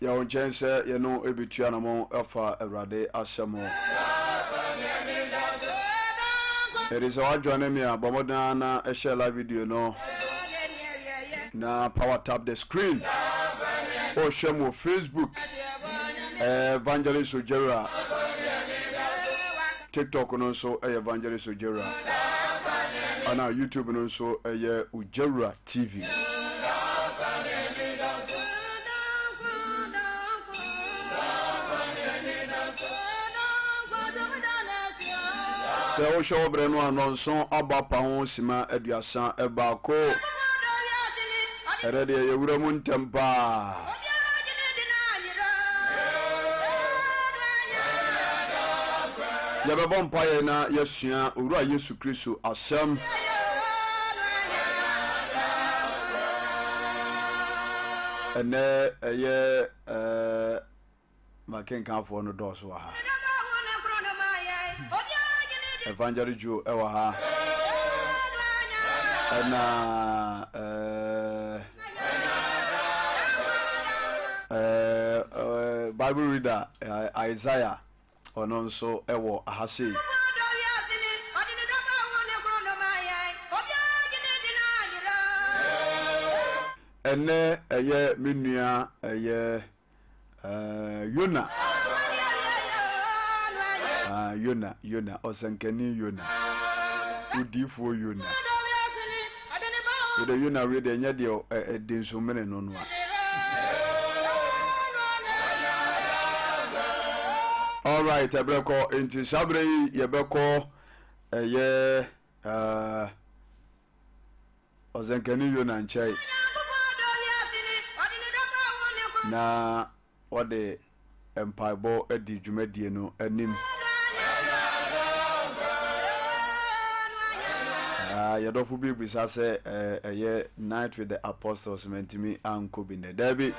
Yɛwɔ nkyɛn sɛ yɛne wo bɛtu anamɔn afa Awurade asɛm ho. Ɛde sɛ woadwane me a, bɔ mmɔden ara na hyɛ live video no na power tap the screen. Wohwɛ mu wɔ Facebook, Evangelist Ojera. TikTok no nso ɛyɛ Evangelist Ojera. Ɛna YouTube no nso ɛyɛ Ojera TV. Sɛ wohwɛ wo berɛ no a, nnɔnson abɔ apa ho sima 31. Ɛnɛ deɛ yɛwura mu ntɛm paa. Yɛbɛbɔ mpaeɛ na yɛasua Owura Yesu Kristo asɛm. Ɛnɛ ɛyɛ ɛɛ makenkanfoɔ no dɔɔso wɔ ha. Evangelist Joe ɛwɔ ha. Ɛna ɛɛ ɛɛ Bible reader Isaiah. Ɔno nso wɔ ha sei. Ɛnnɛ ɛyɛ me nua ɛyɛ eh, Yona. Ah, Yona, Yona, ɔsɛnkani Yona. Odiifoɔ Yona. Wede Yona wei deɛ ɛnyɛ deɛ ɛde nsomene no no a. Alright, ɛberɛ kɔ nti saa berɛ yi yɛbɛkɔ ɛyɛ ɛɛ ɔsɛnkani Yona nkyɛn na wɔde mpaebɔ adi dwumadie no anim. Ah, yɛdɔfo bi bisa sɛ ɛyɛ night with the apostles mantumi ankɔ bi nnɛ. Daabi.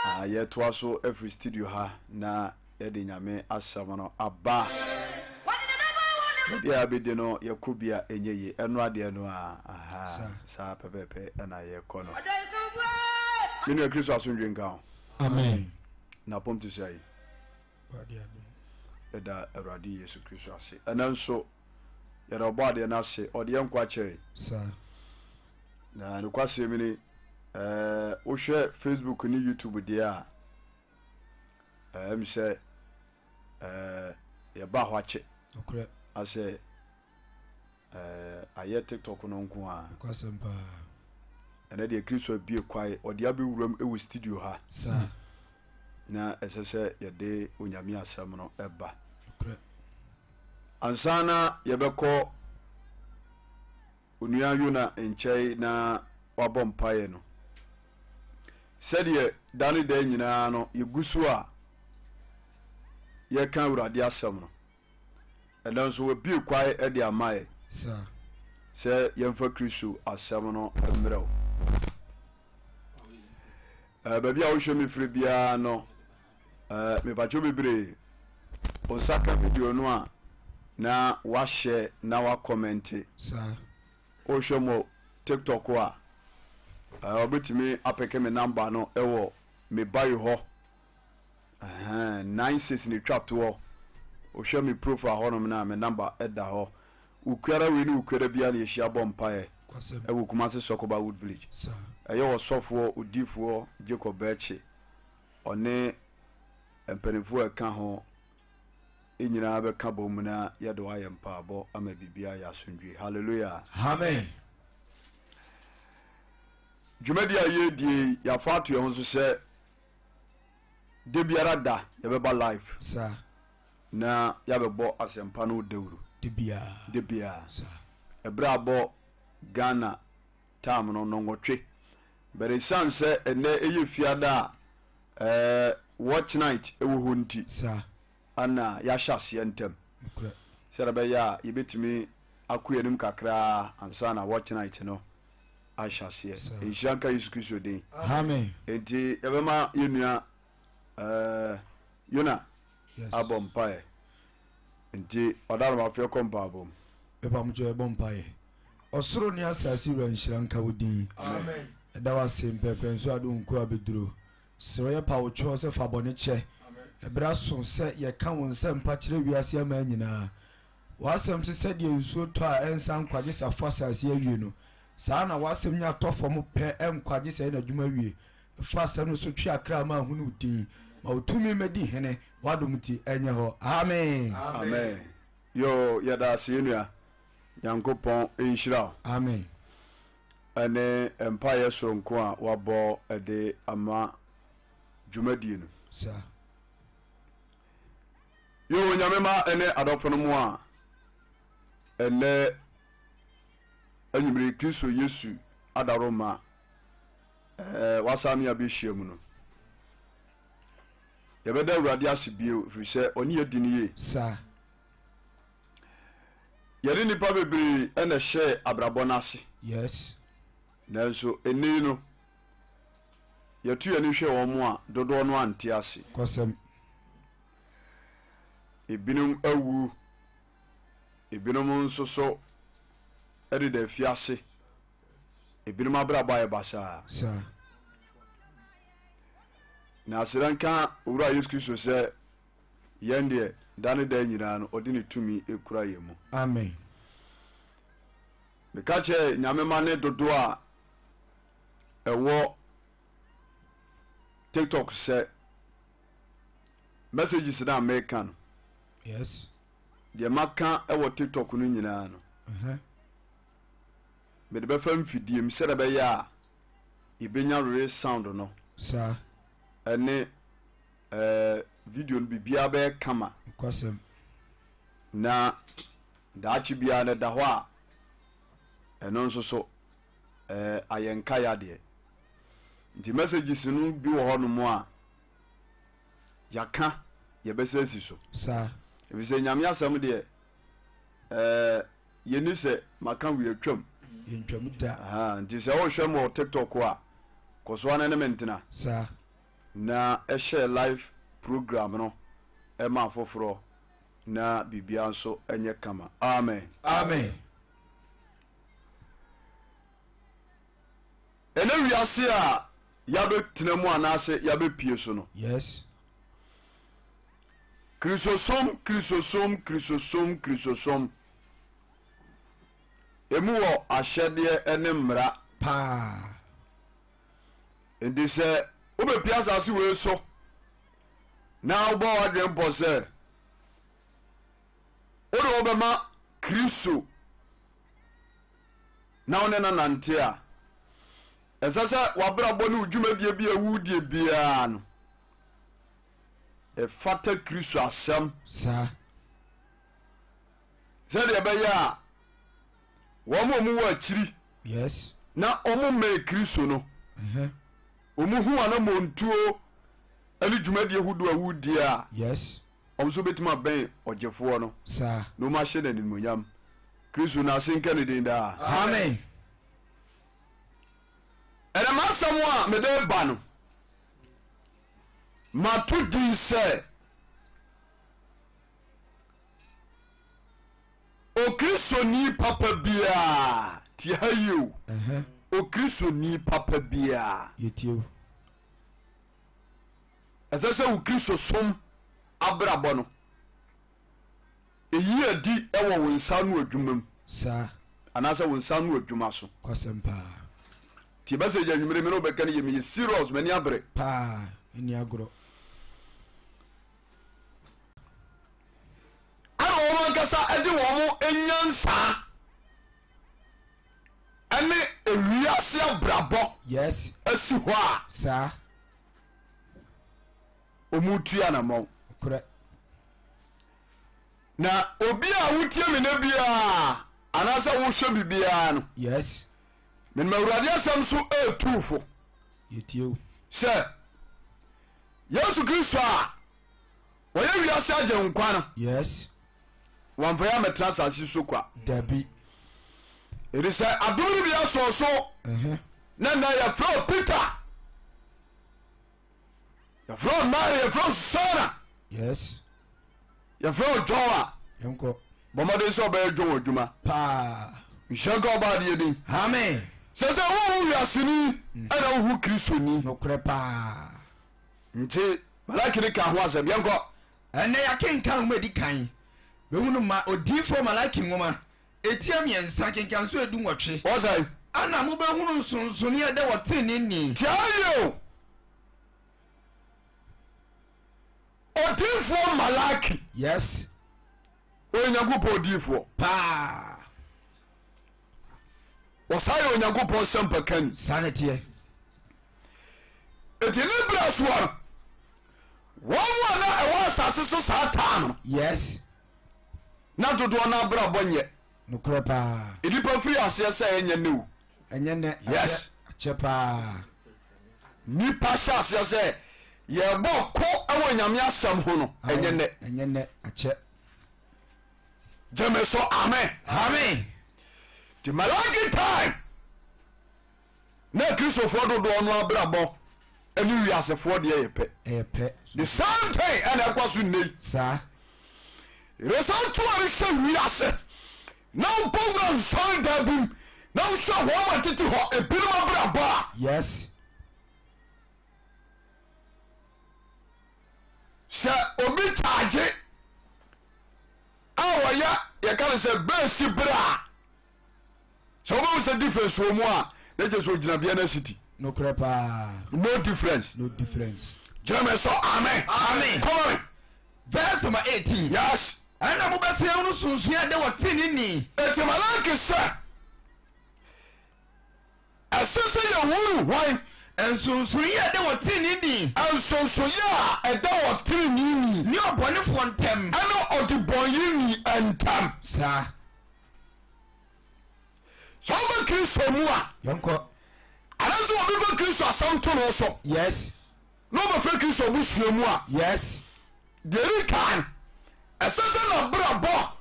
Ah, yɛtoa so afiri studio ha na yɛde Nyame asɛm no aba. Baabi a yɛabɛdi no, yɛkɔ bi a ɛnyɛ yie. Ɛno adeɛ no a, aha, saa pɛpɛɛpɛ ɛna yɛkɔ no. Me nua Kristo asomdwe nka ho. Amen. Na pɔm te sɛ yi. Yɛda Awurade Yesu Kristo ase. Ɛnɛ nso, yɛda ɔbɔ adeɛ no ase, ɔde yɛn nkwa kyɛe. Na nokwasɛm ni, ɛɛ wohwɛ Facebook ne YouTube deɛ a, Ɛyɛ me sɛ ɛɛ yɛbaa hɔ akyɛ. Nokorɛ. Asɛ ɛɛ ayɛ TikTok no nko ara. Nokwasɛm paa. Ɛnɛ deɛ Kristo abue kwae, ɔde abɛwuram wɔ studio ha. Saa. Na ɛsɛ sɛ yɛde Onyame asɛm no ɛba. Nokorɛ. Ansa na yɛbɛkɔ Onua Yona nkyɛe na wabɔ mpaeɛ no. Sɛdeɛ da ne da nyinaa no yɛgu so a yɛka Awurade asɛm no, ɛnɛ nso wabue kwae de ama yɛ sɛ yɛmfa Kristo asɛm no mmerɛ wo. Baabi a wohwɛ me firi biara no, mepakyɛw bebree, wo nsa ka video no a na wahyɛ na wakɔmɛnte. Wohwɛ mo TikTok a, wobɛtumi apeke me namba no wɔ me bio hɔ. 96 na ɛtwa toɔ. Wohwɛ me profile hɔnom no a, me namba da hɔ. Okuara wei ne okuara biara na yɛhyia bɔ mpaeɛ ɛwɔ Kumasi Sɔkɔba Wood Village. Ɛyɛ ɔsɔfoɔ odiifoɔ Jacob Bɛkye ɔne mpanimfoɔ a ɛka ho nyinaa bɛka bom na yɛde wo ayɛ mpaabɔ ama biribi ayɛ asomdwie. Hallelujah. Amen. Dwumadi a yɛredie yi, yɛafa ato yɛn ho so sɛ da biara da yɛbɛba live. Saa. Na yɛabɛbɔ asɛmpa no dawuro. Da biara. Da biara. Saa. Ɛberɛ abɔ Ghana time no nnɔnwɔtwe. But ɛsiane sɛ ɛnnɛ ɛyɛ fiada a ɛɛ watch night ɛwɔ hɔ nti ana yɛahyɛ aseɛ ntɛm sɛdeɛ ɛbɛyɛ a yɛbɛtumi akɔ yɛn anim kakraa ansa na watch night no ahyɛ aseɛ. Nhyira nka Yesu Kristo din. Amen. Enti yɛbɛma yɛn nua ɛɛ Yona abɔ mpaeɛ. Nti ɔdaromafo yɛkɔ mpaebɔ mu. Mepamokyɛw yɛbɔ mpaeɛ. Ɔsoro ne asase wura nhyira nka wo din. Amen. Yɛda wo ase mpɛpɛnso ade wo nkoa abɛduro. Srɛ yɛ pa wo kyɛw sɛ fa bɔne kyɛ. Ɛberɛ aso sɛ yɛka wo nsɛmpa kyerɛ wiase aman nyinaa. W'asɛm se sɛdeɛ nsuo tɔ a ɛnsa nkwa gye sɛ afɔ asase awie no, saa ara na w'asɛm nya tɔ fam pɛ ɛnkwa gye sɛ ɛyɛ n'adwuma wie. Fa asɛm no so twe akra ma ahunu wo din. Ma wo tumi mmɛdi hene, w'adom nti ɛnyɛ hɔ. Amen. Amen yoo yɛda ase yɛnua Nyankopɔn nhyira wo. Amen. Ɛne mpaeɛ soronko a wabɔ de ama dwumadie no. Saa. Yoo Nyame ma ɛne adɔfo no mo a ɛnɛ anwummere Kristo Yesu adaro ma ɛɛ wasan ne abɛhyia mu no. Yɛbɛda Awurade ase bio ɛfiri sɛ ɔne yɛ di no yie. Saa. Yɛne nnipa bebree na ɛhyɛɛ abrabɔ no ase. Yes. Nanso ɛnnɛ yi no, yɛto yɛn ani hwɛ wɔn a dodoɔ no ante ase. Kɔsɛm. Ebinom awu, ebinom nso so deda afiase, ebinom abrabɔ ayɛ basaa. Saa. Na aseda nka Owura Yesu Kristo sɛ yɛn deɛ da ne da nyinaa no ɔde ne tumi kura yɛn mu. Amen. Meka kyerɛ Nyame ma ne dodoɔ a ɛwɔ TikTok sɛ messages no a meka no yes deɛ maka wɔ TikTok no nyinaa no mede bɛfa mfidie mu sɛdeɛ ɛbɛyɛ a yɛbɛnya real sound no saa ɛne ɛɛ video no biribiara bɛyɛ kama nokwasɛm na daakye biara no da hɔ a ɛno nso so ɛɛ ayɛ nkae adeɛ nti messages no bi wɔ hɔ nom a yɛaka yɛbɛsɛ asi so saa ɛfiri sɛ nyame asɛm deɛ ɛɛ yɛni sɛ maka wi atwam yɛntwam da Aha, nti sɛ wohwɛ m wɔ tiktok a kɔ so ana ne me ntena saa na ɛhyɛ live program no ɛma afoforɔ na biribiara nso ɛnyɛ kama amen amen ɛnɛ wiase a yɛabɛtena mu anaasɛ yɛabɛpie so no yes kristosom kristosom kristosom kristosom emu wɔ ahyɛdeɛ ne mmara paa nti sɛ wobɛpie asase wei so na wobɔ w'adwene pɔ sɛ wode wobɛma kristo na wo ne no nante a ɛsɛ sɛ w'abrabɔ ne wo dwumadie bi a wodie biara no ɛfata kristo asɛm saa sɛdeɛ ɛbɛyɛ a wɔn a wɔwɔ akyiri yes na wɔn mmɛn kristo no wɔn hu anammɔntuo ne dwumadie hodoɔ a wodie a yes wɔn nso bɛtumi abɛn ɔgyefoɔ no saa na wɔn ahyɛ no animuonyam kristo no ase nka ne din daa amen ɛnɛ m'asɛm a mede ba no mato din sɛ Okristoni papa biara, tie ha yie o, Okristoni papa biara, Yɛtie o. ɛsɛ sɛ wo Kristosom abrabɔ no ɛyi adi wɔ wo nsa ano adwuma mu Saa. anaasɛ wo nsa ano adwuma so. Kwasɛm paa. Tie message anwummere me ne wobɛka no yɛ meyɛ serious m'ani abere. Paa, ɛni agorɔ. Ɛna wɔn ankasa de wɔn nyansa ne ewiase abrabɔ yes asi hɔ a saa wɔn tu anamɔn. Korɛ. Na obi a wotie me nɛ biara anaasɛ wohwɛ me biara no yes menim awurade asɛm so ɛretu fo yɛtie o sɛ Yesu Kristo a ɔyɛ wiase agyenkwa no. Yes. Wɔmfa yɛ amɛtena asase so kwa. Dabi. Ɛdi sɛ adom no bi asɔɔ so. Na nnɛ yɛfrɛ wo Peter. Yɛfrɛ wo Mary, yɛfrɛ wo Susana. Yes. Yɛfrɛ wo John a. Yɛnkɔ. Bɔ mmɔden sɛ ɔbɛyɛ John adwuma. Paa. Nhyira nka ɔbaa adeɛ din. Amen. Sɛ sɛ wohu wiaseni ɛna wohu Kristoni. Nokorɛ paa. Nti Malaki no ka ho asɛm. Yɛnkɔ. Ɛnnɛ yɛakenkan nwoma a ɛdi kan bɛhunu ma odiyifoɔ Malaki nwoma ɛtia miɛnsa kenkanso 18. Ɔsɛe. Ɛna mobɛhunu nsonsonoeɛ a ɛda ɔteneneeni. Tie yie o. Odiyifoɔ Malaki. Yes. Ɔyɛ Onyankopɔn odiyifoɔ. Paa. Ɔsan yɛ Onyankopɔn sɛmpakani. Saa na ɛteɛ. Eti ne berɛ soɔ no, wɔn a na ɛwɔ asase so saa taa no. Yes. Na dodoɔ no abrabɔ nyɛ. Nokorɛ paa. Nnipa firi aseɛ sɛ ɛnyɛ nnɛ o. Ɛnyɛ nnɛ. Yes. Akyɛ paa. Nnipa hyɛ aseɛ sɛ yɛbɔ ko wɔ Nyame asɛm ho no, ɛnyɛ nnɛ. Ɛnyɛ nnɛ, akyɛ. Gyeme so amen. Amen. Nti Malaki time na Kristofoɔ dodoɔ no abrabɔ ne wiasefoɔ deɛ yɛ pɛ. Ɛyɛ pɛ. The same thing ɛna ɛkɔ so nnɛ yi. Saa. Yɛsan tu a hwɛ wiase na wobɔ wura nsɔre dan bi mu na wohwɛ wɔn a tete hɔ ebinom abrabɔ a. Yes. Sɛ obi kyaagye a wɔyɛ yɛka no sɛ bɛɛsi berɛ a sɛ wobɛhu sɛ difference wɔ mu a na kyerɛ sɛ ogyina bea no asiti. Nokorɛ paa. No difference. No difference. Gyina me so amen. Amen. Come on. Verse number 18. Yes. Ɛna mobɛsɛ ahunu sunsun a ɛda wɔ teneneeni. Eti Malaki sɛ ɛsɛ sɛ yɛhunu hwan? Nsonsonoeɛ a ɛda wɔ teneneeni. Nsonsonoeɛ a ɛda wɔ teneneeni. Ne ɔbɔnefoɔ ntam. Ɛne ɔdebɔneyɛni ntam. Saa. Sɛ woba Kristo mu a. Yɛnkɔ. Anaasɛ obi fa Kristo asɛm to no so. Yes. Na ɔbɛfrɛ Kristo abusua mu a. Yes. Deɛ ɛdi kan, ɛsɛ sɛ n'abrabɔ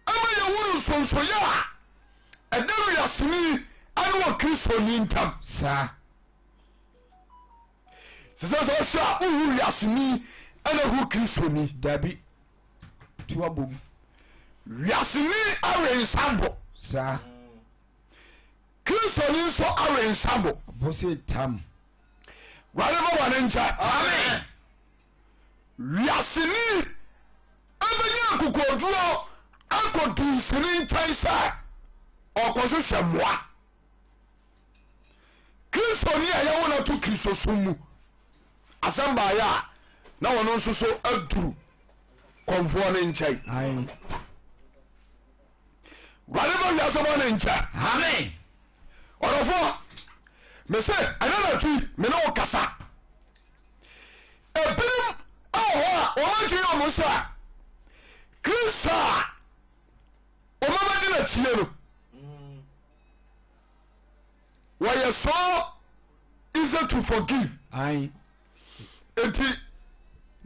ma yɛhunu nsonsoyɛ a ɛda wiaseni ne ɔkristoni ntam. Saa. Sɛ sɛ sɛ ɔhwɛ a wohu wiaseni ɛna hu kristoni. Dabi. Tu abom. Wiaseni awe nsa bo. Saa. Kristoni nso awe nsa bo. Bo se tam. Wurade ma wɔne nkyɛ. Amen. Wiaseni bɛnya akokoɔduro akɔ dunsini nkyɛn sɛ ɔkɔhwehwɛ mmoa. Kristoni a yɛwo no ato Kristosom mu asɛm baeɛ a na ɔno nso so aduru kɔmfoɔ no nkyɛn. Wurade ma wiase bɔ ne nkyɛ. Amen. Ɔdɔfoɔ, mese ɛnɛ na tui me ne wo kasa. Ebinom wɔ hɔ a wɔn adwene yɛ wɔn sɛ Kristo a wɔbɛdi n'akyie no wɔyɛ so easy to forgive. Nti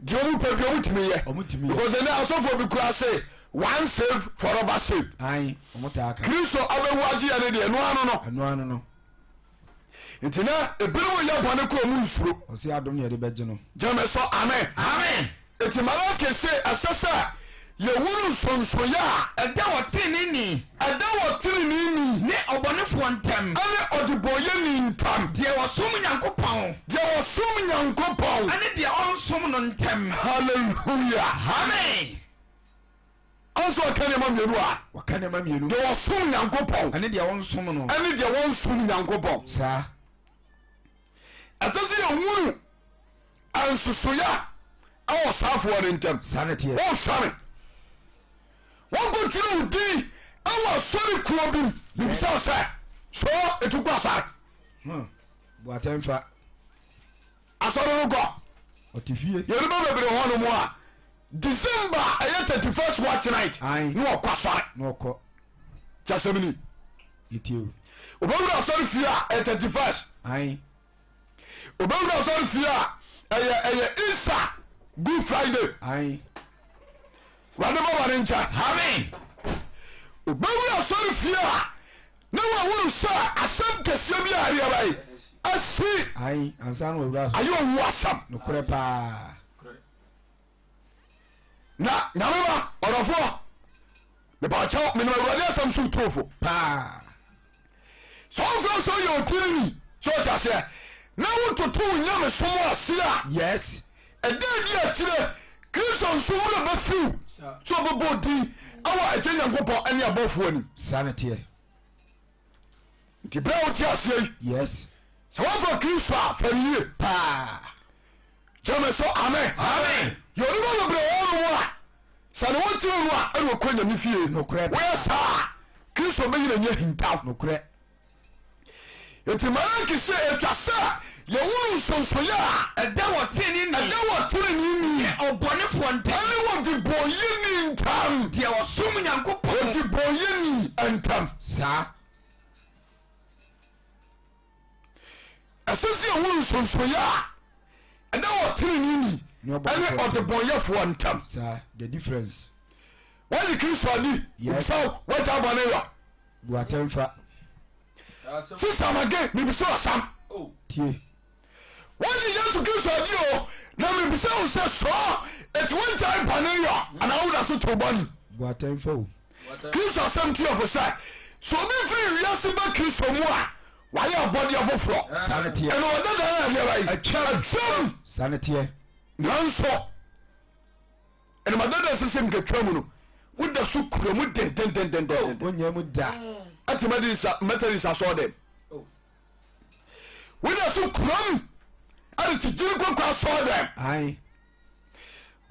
deɛ ɔmu pɛ bi ɔmu tumi yɛ because ɛnɛ asɔfoɔ bi kura se one save forever save. Kristo abɛwu agye yɛ ne deɛ ɛno ano no. Nti na ebinom yɛ bɔne kɔ ɔmu nsuro. Ɔse adom na yɛde bɛgye no. Gyeme so amen. Amen. Nti Malaki se ɛsɛ sɛ yɛhunu nsonsoyɛ a. Ɛda wɔ teneneeni. Ɛda wɔ teneneeni. Ne ɔbɔnefoɔ ntam. Ɛne ɔdebɔneyɛni ntam. Deɛ ɔsom Nyankopɔn. Deɛ ɔsom Nyankopɔn. Ɛne deɛ ɔnsom no ntam. Hallelujah. Amen. Ɔnso ɔka nneɛma mmienu a. Waka nneɛma mmienu. Deɛ ɔsom Nyankopɔn. Ɛne deɛ ɔnsom no. Ɛne deɛ wɔnsom Nyankopɔn. Saa. Ɛsɛ sɛ yɛhunu nsosoyɛ ɛwɔ saafoɔ no ntam. Saa na teɛ. Wɔnhwɛ me. Wɔnkɔtwerɛ wo din ɛwɔ asɔre kuo bi mu. Bibisa wo sɛ, so ɛtu kɔ asɔre? Hmm. Buatɛmfa. Asɔre no kɔ. Ɔte fie. Yɛn nipa bebree hɔ nom a December ɛyɛ 31st watch night Aye. na ɔkɔ asɔre. Na ɔkɔ. Kyɛ asɛm ni. Yɛtie o. Obɛwura asɔre fie a ɛyɛ 31st. Aye. Obɛwura asɔre fie a ɛyɛ ɛyɛ Easter Good Friday. Aye. Wurade ma wɔne nkyɛ. Amen. Obɛwura asɔre fie a na wahunu sɛ asɛm kɛseɛ bi a ɛyɛ bɛyi asi. Ayi ansa na wawura asɔre. Ayɛ owu asɛm. Nokorɛ paa. Na nyame ba ɔdɔfoɔ mepaakyɛw menim awurade asɛm so turofo. Paa. Sɛ wofrɛ sɛ ɔyɛ otirini sɛ ɔte aseɛ na wototo wo nyamesom ase a. Yes. Ɛda adi akyire Kristo nso werɛ bɛfiw sɛ ɔbɛbɔ din wɔ Agya Nyankopɔn ne abɔfoɔ anim. Saa na ɛteɛ. Nti berɛ a wote aseɛ yi, Yes. sɛ woafa Kristo a, fa no yie. Paa. Gyeme so amen. Amen. Yɛ onipa bebree wɔ hɔnom a sɛ ne ho tene no a ɛna ɔkɔ Nyame fie. Nokorɛ paa. Woyɛ saa a, Kristo bɛyi n'ani ahintaw. Nokorɛ. Enti Malaki se etwa sɛ yɛhunu nsonsoeɛ a. Ɛda wɔ teneneeni. Ɛda wɔ teneneeni. Ne ɔbɔnefoɔ ntam. Ɛne ɔdebɔneyɛni ntam. Deɛ ɔsom Nyankopɔn. Ɔdebɔneyɛni ntam. Saa. Ɛsɛ sɛ yɛhunu nsonsoeɛ a ɛda wɔ teneneeni Ne ɛne ɔbɔnefoɔ ntam. ɔdebɔneyɛfoɔ ntam. Saa. The difference. Woagye Kristo adi? Yes. Obisa wo, woagya bɔne yɔ? Bu atɛn fa. Sista Mage, mebisa wo asɛm. Tie. Woagye Yesu Kristo adi o, na mebisa wo sɛ sɔɔ eti wogyae bɔne yɔ anaa woda so tow bɔne? Bu atɛn fa o. Kristo asɛm tu yɛ fo sɛ, sɛ obi firi wiase ba Kristo mu a, wayɛ abɔdeɛ foforɔ. Saa ne teɛ. Ɛna ɔdada no adeɛ bɛyi. Atwam. Atwam. Saa ne teɛ. Nanso ɛnum dada ɛsɛ sɛ nkatwa mu no woda so kura mu dendendendenden. Wonyɛ mu da. Ɛte Methodist asɔɔ dɛm. Woda so kura mu ɛde te gyiri kɔkɔ asɔɔ dɛm. Ae.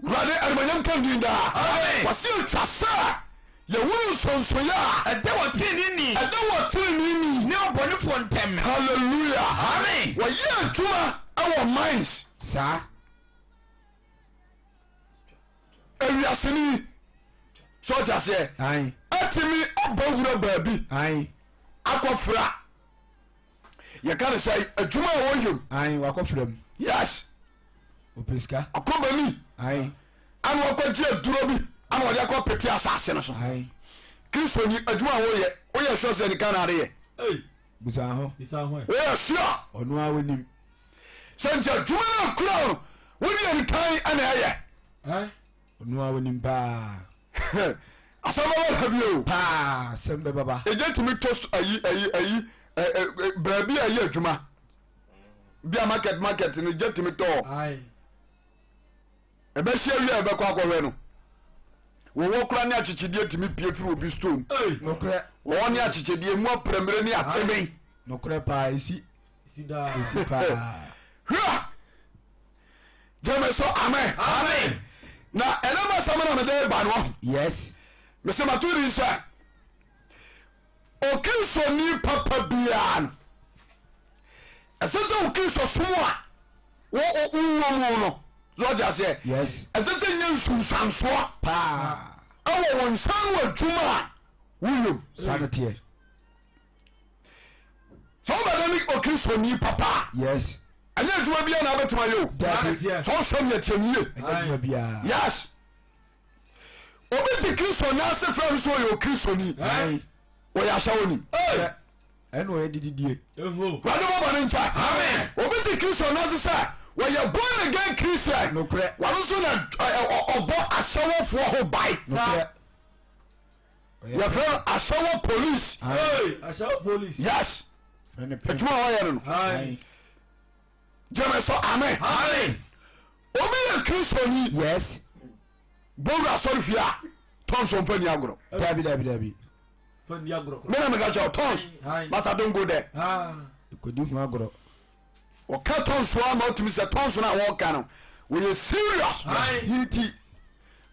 Wurade animonyam ka din daa. Amen. Wɔsi atwa sɛ yɛhunu nsonsoyɛ a Ɛda wɔ teneneeni. ɛda wɔ teneneeni. Ne ɔbɔnefoɔ ntam. Hallelujah. Amen. Wɔyɛ adwuma ɛwɔ mines. Saa. Ewiaseni sɛ ɔte aseɛ Ae. atumi abɔ wura baabi Ae. akɔfra yɛka ne sɛ adwuma a wɔyɛ mu. Ae wakɔfra mu. Yes. Ɔpɛ sika. Akɔbani. Ae. Ana wakɔgye aduro bi ana ɔde akɔ pete asase no so. Ae. Kristoni adwuma a woyɛ woyɛ sure sɛ nika na adeyɛ. Busa ho. Woyɛ sure. Ɔno a wonim. Sɛ nti adwuma no akura no wode anikan ana ɛyɛ. Ɔno a wonim paa. Asɛm bɛba ha bi o. Paa asɛm bɛba ba. Egya tumi tɔ ayi ayi ayi baabi a ɛyɛ adwuma bi a market market no gya tumi tɔ. Ɛbɛhyɛ awie a ɛbɛkɔ akɔhwɛ no. Wɔwɔ kora ne akyekyedeɛ tumi pie firi obi store mu. Nokorɛ. Wɔwɔ ne akyekyedeɛ mu aprɛmire ne akyeben. Nokorɛ paa esi. Esi daa. Esi paa. Hwɛ! Gyeme so amen. Amen. Na ɛnɛ ma sɛm na mede ba no. Yes. Mesɛ mato din sɛ Okristoni papa biara no ɛsɛ sɛ Okristo som a wowɔ mu no so ɔte aseɛ. Yes. Ɛsɛ sɛ nyɛ nsunsuansoɔ Paa. ɛwɔ wo nsa ano adwuma a woyɛ mu. Saa na teɛ. Sɛ wobɛda ne Okristoni papa a. Yes. Ɛnyɛ adwuma biara na wobɛtumi ayɛ o. Dabi. Sɛ ɔhwɛ ne ɛteɛ ne yie. Ɛnyɛ adwuma biara. Yes. Obi te Kristo nan ase frɛ no sɛ ɔyɛ Okristoni. Ɔyɛ ahyɛwoni. Ɛna ɔyɛ dididie. Wurade bɔbɔ ne nkyɛ. Amen. Obi te Kristo nan ase sɛ wɔyɛ born again Christian. Nokorɛ. Wɔno nso na ɔbɔ ahyɛwɔfoɔ ho ban. Nokorɛ. Yɛfrɛ no ahyɛwɔ police. Ahyɛwɔ police. Yes. Adwuma a wɔyɛ no no. Gyeme so amen. Amen. Obi yɛ Kristoni. Yes. Bowura asɔre fie a tons ɔmfa ni agorɔ. Dabi dabi dabi. Me na meka kyerɛ tons. Masa don't go there. Kodi ho agorɔ. Wɔka tons a ma wotumi sɛ tons no a wɔka no wɔyɛ serious. Yiri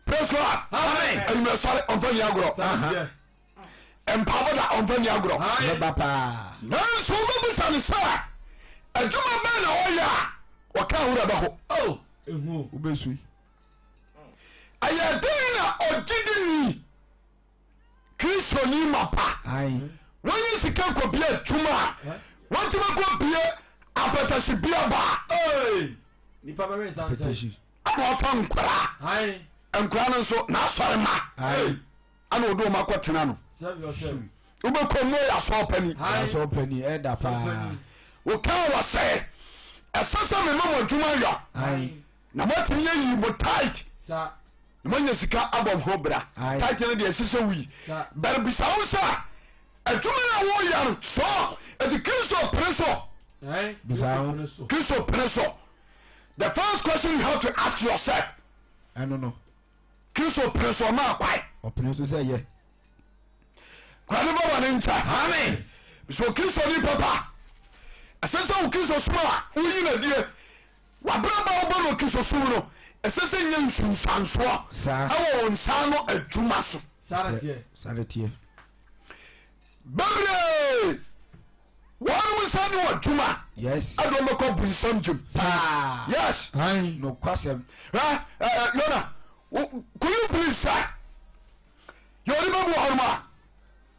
Praise God. Amen. Enyimɛ sɔre ɔmfa ni agorɔ. Mpaabɔ da ɔmfa ni agorɔ. Bɛba paa. Nanso wobɛbisa no sɛ adwuma bɛn na ɔyɛ a wɔka awura bɛho. Oh, ehu. Wobɛsu. Ɛyɛ den na ɔgyedini Kristoni mapa wɔnyi sika kɔbie adwuma a wɔntumi kɔbie apɛtɛhye bia baa. Nipa bɛwe nsansan. Ɛna ɔfa nkwaraa nkwaraa no nso n'asɔre ma ɛna ɔde wɔn akɔtena no wobɛkɔ mu ɔyɛ asɔre pani asɔre pani ɛda paa wɔka wɔ sɛ ɛsɛ sɛ mema mo adwuma yɔ na moatumi ayi mo tight na moanya sika abɔ mo ho bra tight no deɛ ɛsɛ sɛ woyi bɛre bisa wo sɛ adwuma no a woyɛ no sɔ ɛti kristo pene so kristo pene so. The first question you have to ask yourself. Ɛno no. Kristo pene so ɔma akwae. Ɔpene so sɛ yɛ. Awurade fa bɔne nkyɛ. Amen. So Kristo ni papa. Ɛsɛ sɛ wo Kristo som a woyi no adie. W'abrabɔ a wobɔ no Kristo som no, ɛsɛ sɛ nya nsunsuansoɔ ɛwɔ wo nsa ano adwuma so. Saa na teɛ. Saa na teɛ. Bebree wɔnom nsa ne adwuma Yes. ɛde wɔn bɛkɔ bunsam gyem. Saa. Yes. Nokwasɛm. Ɛ ɛ Yona, could you believe sɛ yɛ onipa bi wɔ hɔnom a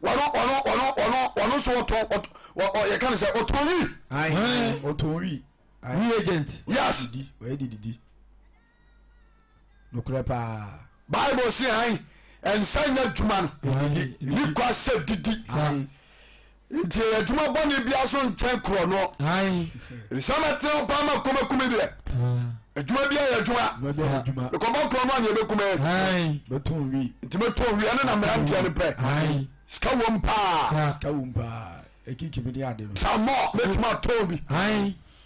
wɔno wɔno wɔno wɔno wɔno nso wɔtɔn ɔ ɔ yɛka no sɛ ɔtɔn wi. Ayi ɔtɔn wi. Wi agent. Yes. Ɔyɛ de didi. Nokorɛ paa. Bible se han nsa nyɛ adwuma no ni kwa sɛ didi nti ɛyɛ adwuma bɔne bia so nkyɛn korɔ no ɛsɛ mɛtena wo paa ma kɔmɛkumi deɛ adwuma bia yɛ adwuma mekɔbɔ korɔ no a neɛ bɛkumɛ nti mɛtɔn wi ɛne na mmeranteɛ no pɛ sika wom paa samɔ mɛtumi atɔn bi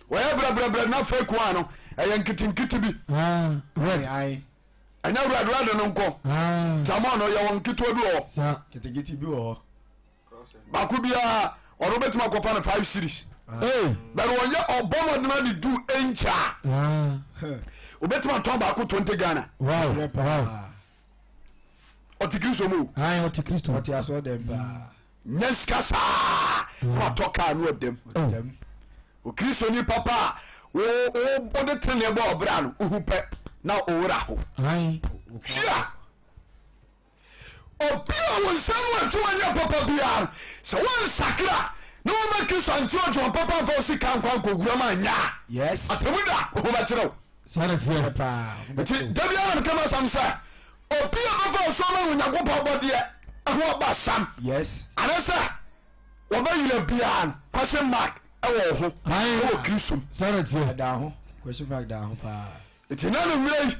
wɔyɛ brɛbrɛbrɛ na afei koa no ɛyɛ nketenkete bi ɛnyɛ red red no nko tamɔ no yɛwɔ nketewa bi wɔ hɔ ketekete bi wɔ hɔ baako biara ɔno bɛtumi akɔfa no five series bɛrɛ wɔnyɛ ɔbɔ mɔdena de du nkyɛ a obɛtumi atɔn baako 20 Ghana ɔte Kristo mu ɔte Kristo ɔte asɔ dɛm paa nyɛ sika saa na watɔ kaa no ɔdɛm Okristoni papa a wode trenee bɔ ɔbra no, wohu pɛ na owura ho. Hyia obi a wo nsa mu adwuma nyɛ papa biara no, sɛ wonsakra na woma Kristo ankyerɛ adwuma papa mfa wo sika nkɔ ankɔwura mu anyɛ a, atemu da wo ho bɛkyerɛ wo. Nti da biara na meka m'asɛm sɛ obi a bɛfa ɔsoro ma Onyankopɔn abɔdeɛ ho aba sam anaasɛ Wɔbɛyera biara no question mark wɔ wo ho wɔ Kristo mu. Saa na teɛ. Ɛda ho question mark da ho paa. Nti na no mmerɛ yi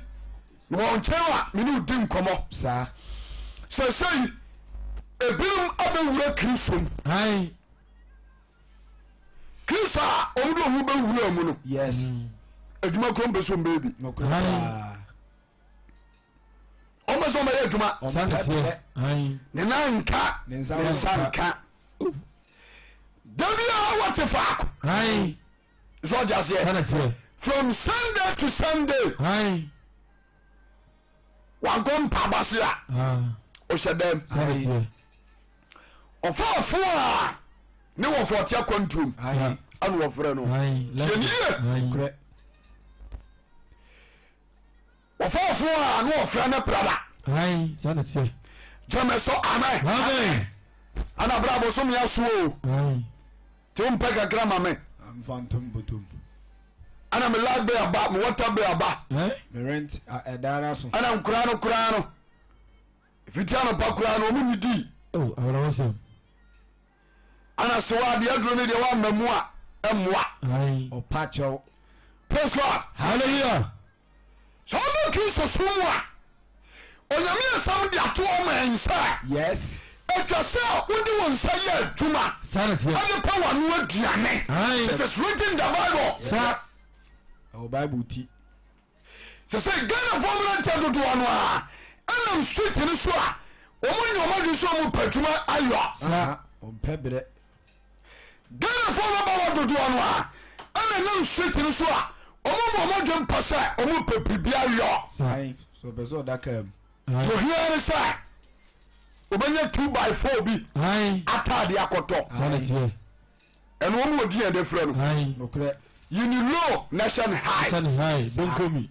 mewɔ wo nkyɛn a me ne wo di nkɔmmɔ. Saa. Sɛsɛyi ebinom abɛwura Kristo mu. Ae. Kristo a wɔn de wɔn ho bɛwura mu no. Yes. Adwuma kuro mpɛ so mbɛyɛ bi. Nokorɛ paa. Ɔmpɛ sɛ ɔbɛyɛ adwuma. Saa na teɛ. Ae. Ne nan nka. Ne Ne nsa nsa nka. Da biara wɔte faako. Ae. So ɔte aseɛ. Saa na teɛ. From Sunday to Sunday. Ae. Wankɔ mpaabɔ ase a. Ɔhyɛ dɛm. Saa na teɛ. Ɔfa ɔfo a ne wɔfɔ ɔte akwantuom. Ae. Ɛna wɔfrɛ no. Ae. Tie ne yie. Ae. Nokorɛ. Wɔfa ɔfo a ne wɔfrɛ no brada. Ae, saa na teɛ. Gyeme so amen. Amen. Ana bra bosome aso o. Ae. Nti wompɛ kakra ma me. Mfa ntom botom. Ana me light bill aba, me water bill aba. Eh? Me rent ɛda ara so. Ana nkoraa no koraa no. Fiti anɔpa koraa no ɔmo nnidii. Oh, awerɛhosɛm. Ana se wa deɛ aduro no deɛ wamma mu a ɛmmoa. Ae. Ɔpa kyɛw. Praise God. Hallelujah. Sɛ ɔba Kristo som mu a, Onyame asɛm de ato hɔ ma yɛn sɛ. Yes. Atwa sɛ wode wo nsa yɛ adwuma. Saa na teɛ. Ɛde pɛ w'ano aduane. Ae. It is written in the Bible. Saa. Ɛwɔ Bible ti. Sɛ sɛ Ghanafoɔ mmeranteɛ dodoɔ no a ɛnam street no so a wɔn nyɛ wɔn adwene sɛ wɔn pɛ adwuma ayɔ. Saa. Wɔn pɛ brɛ. Ghanafoɔ mmabaawa dodoɔ no a ɛna nam street no so a wɔn mu wɔn adwene mpɛ sɛ wɔn pɛ biribi ayɔ. Saa. Ae, sɛ ɔpɛ sɛ ɔda kaa mu. Ae. Deɛ ohia ne sɛ obɛnya 2 by 4 bi Ae. ataade akɔtɔ. Saa na teɛ. Ɛno wɔn wɔ din a yɛde frɛ no. Ae. Nokorɛ. Yi ne low na hyɛ no high. Hyɛ no high. Donkomi.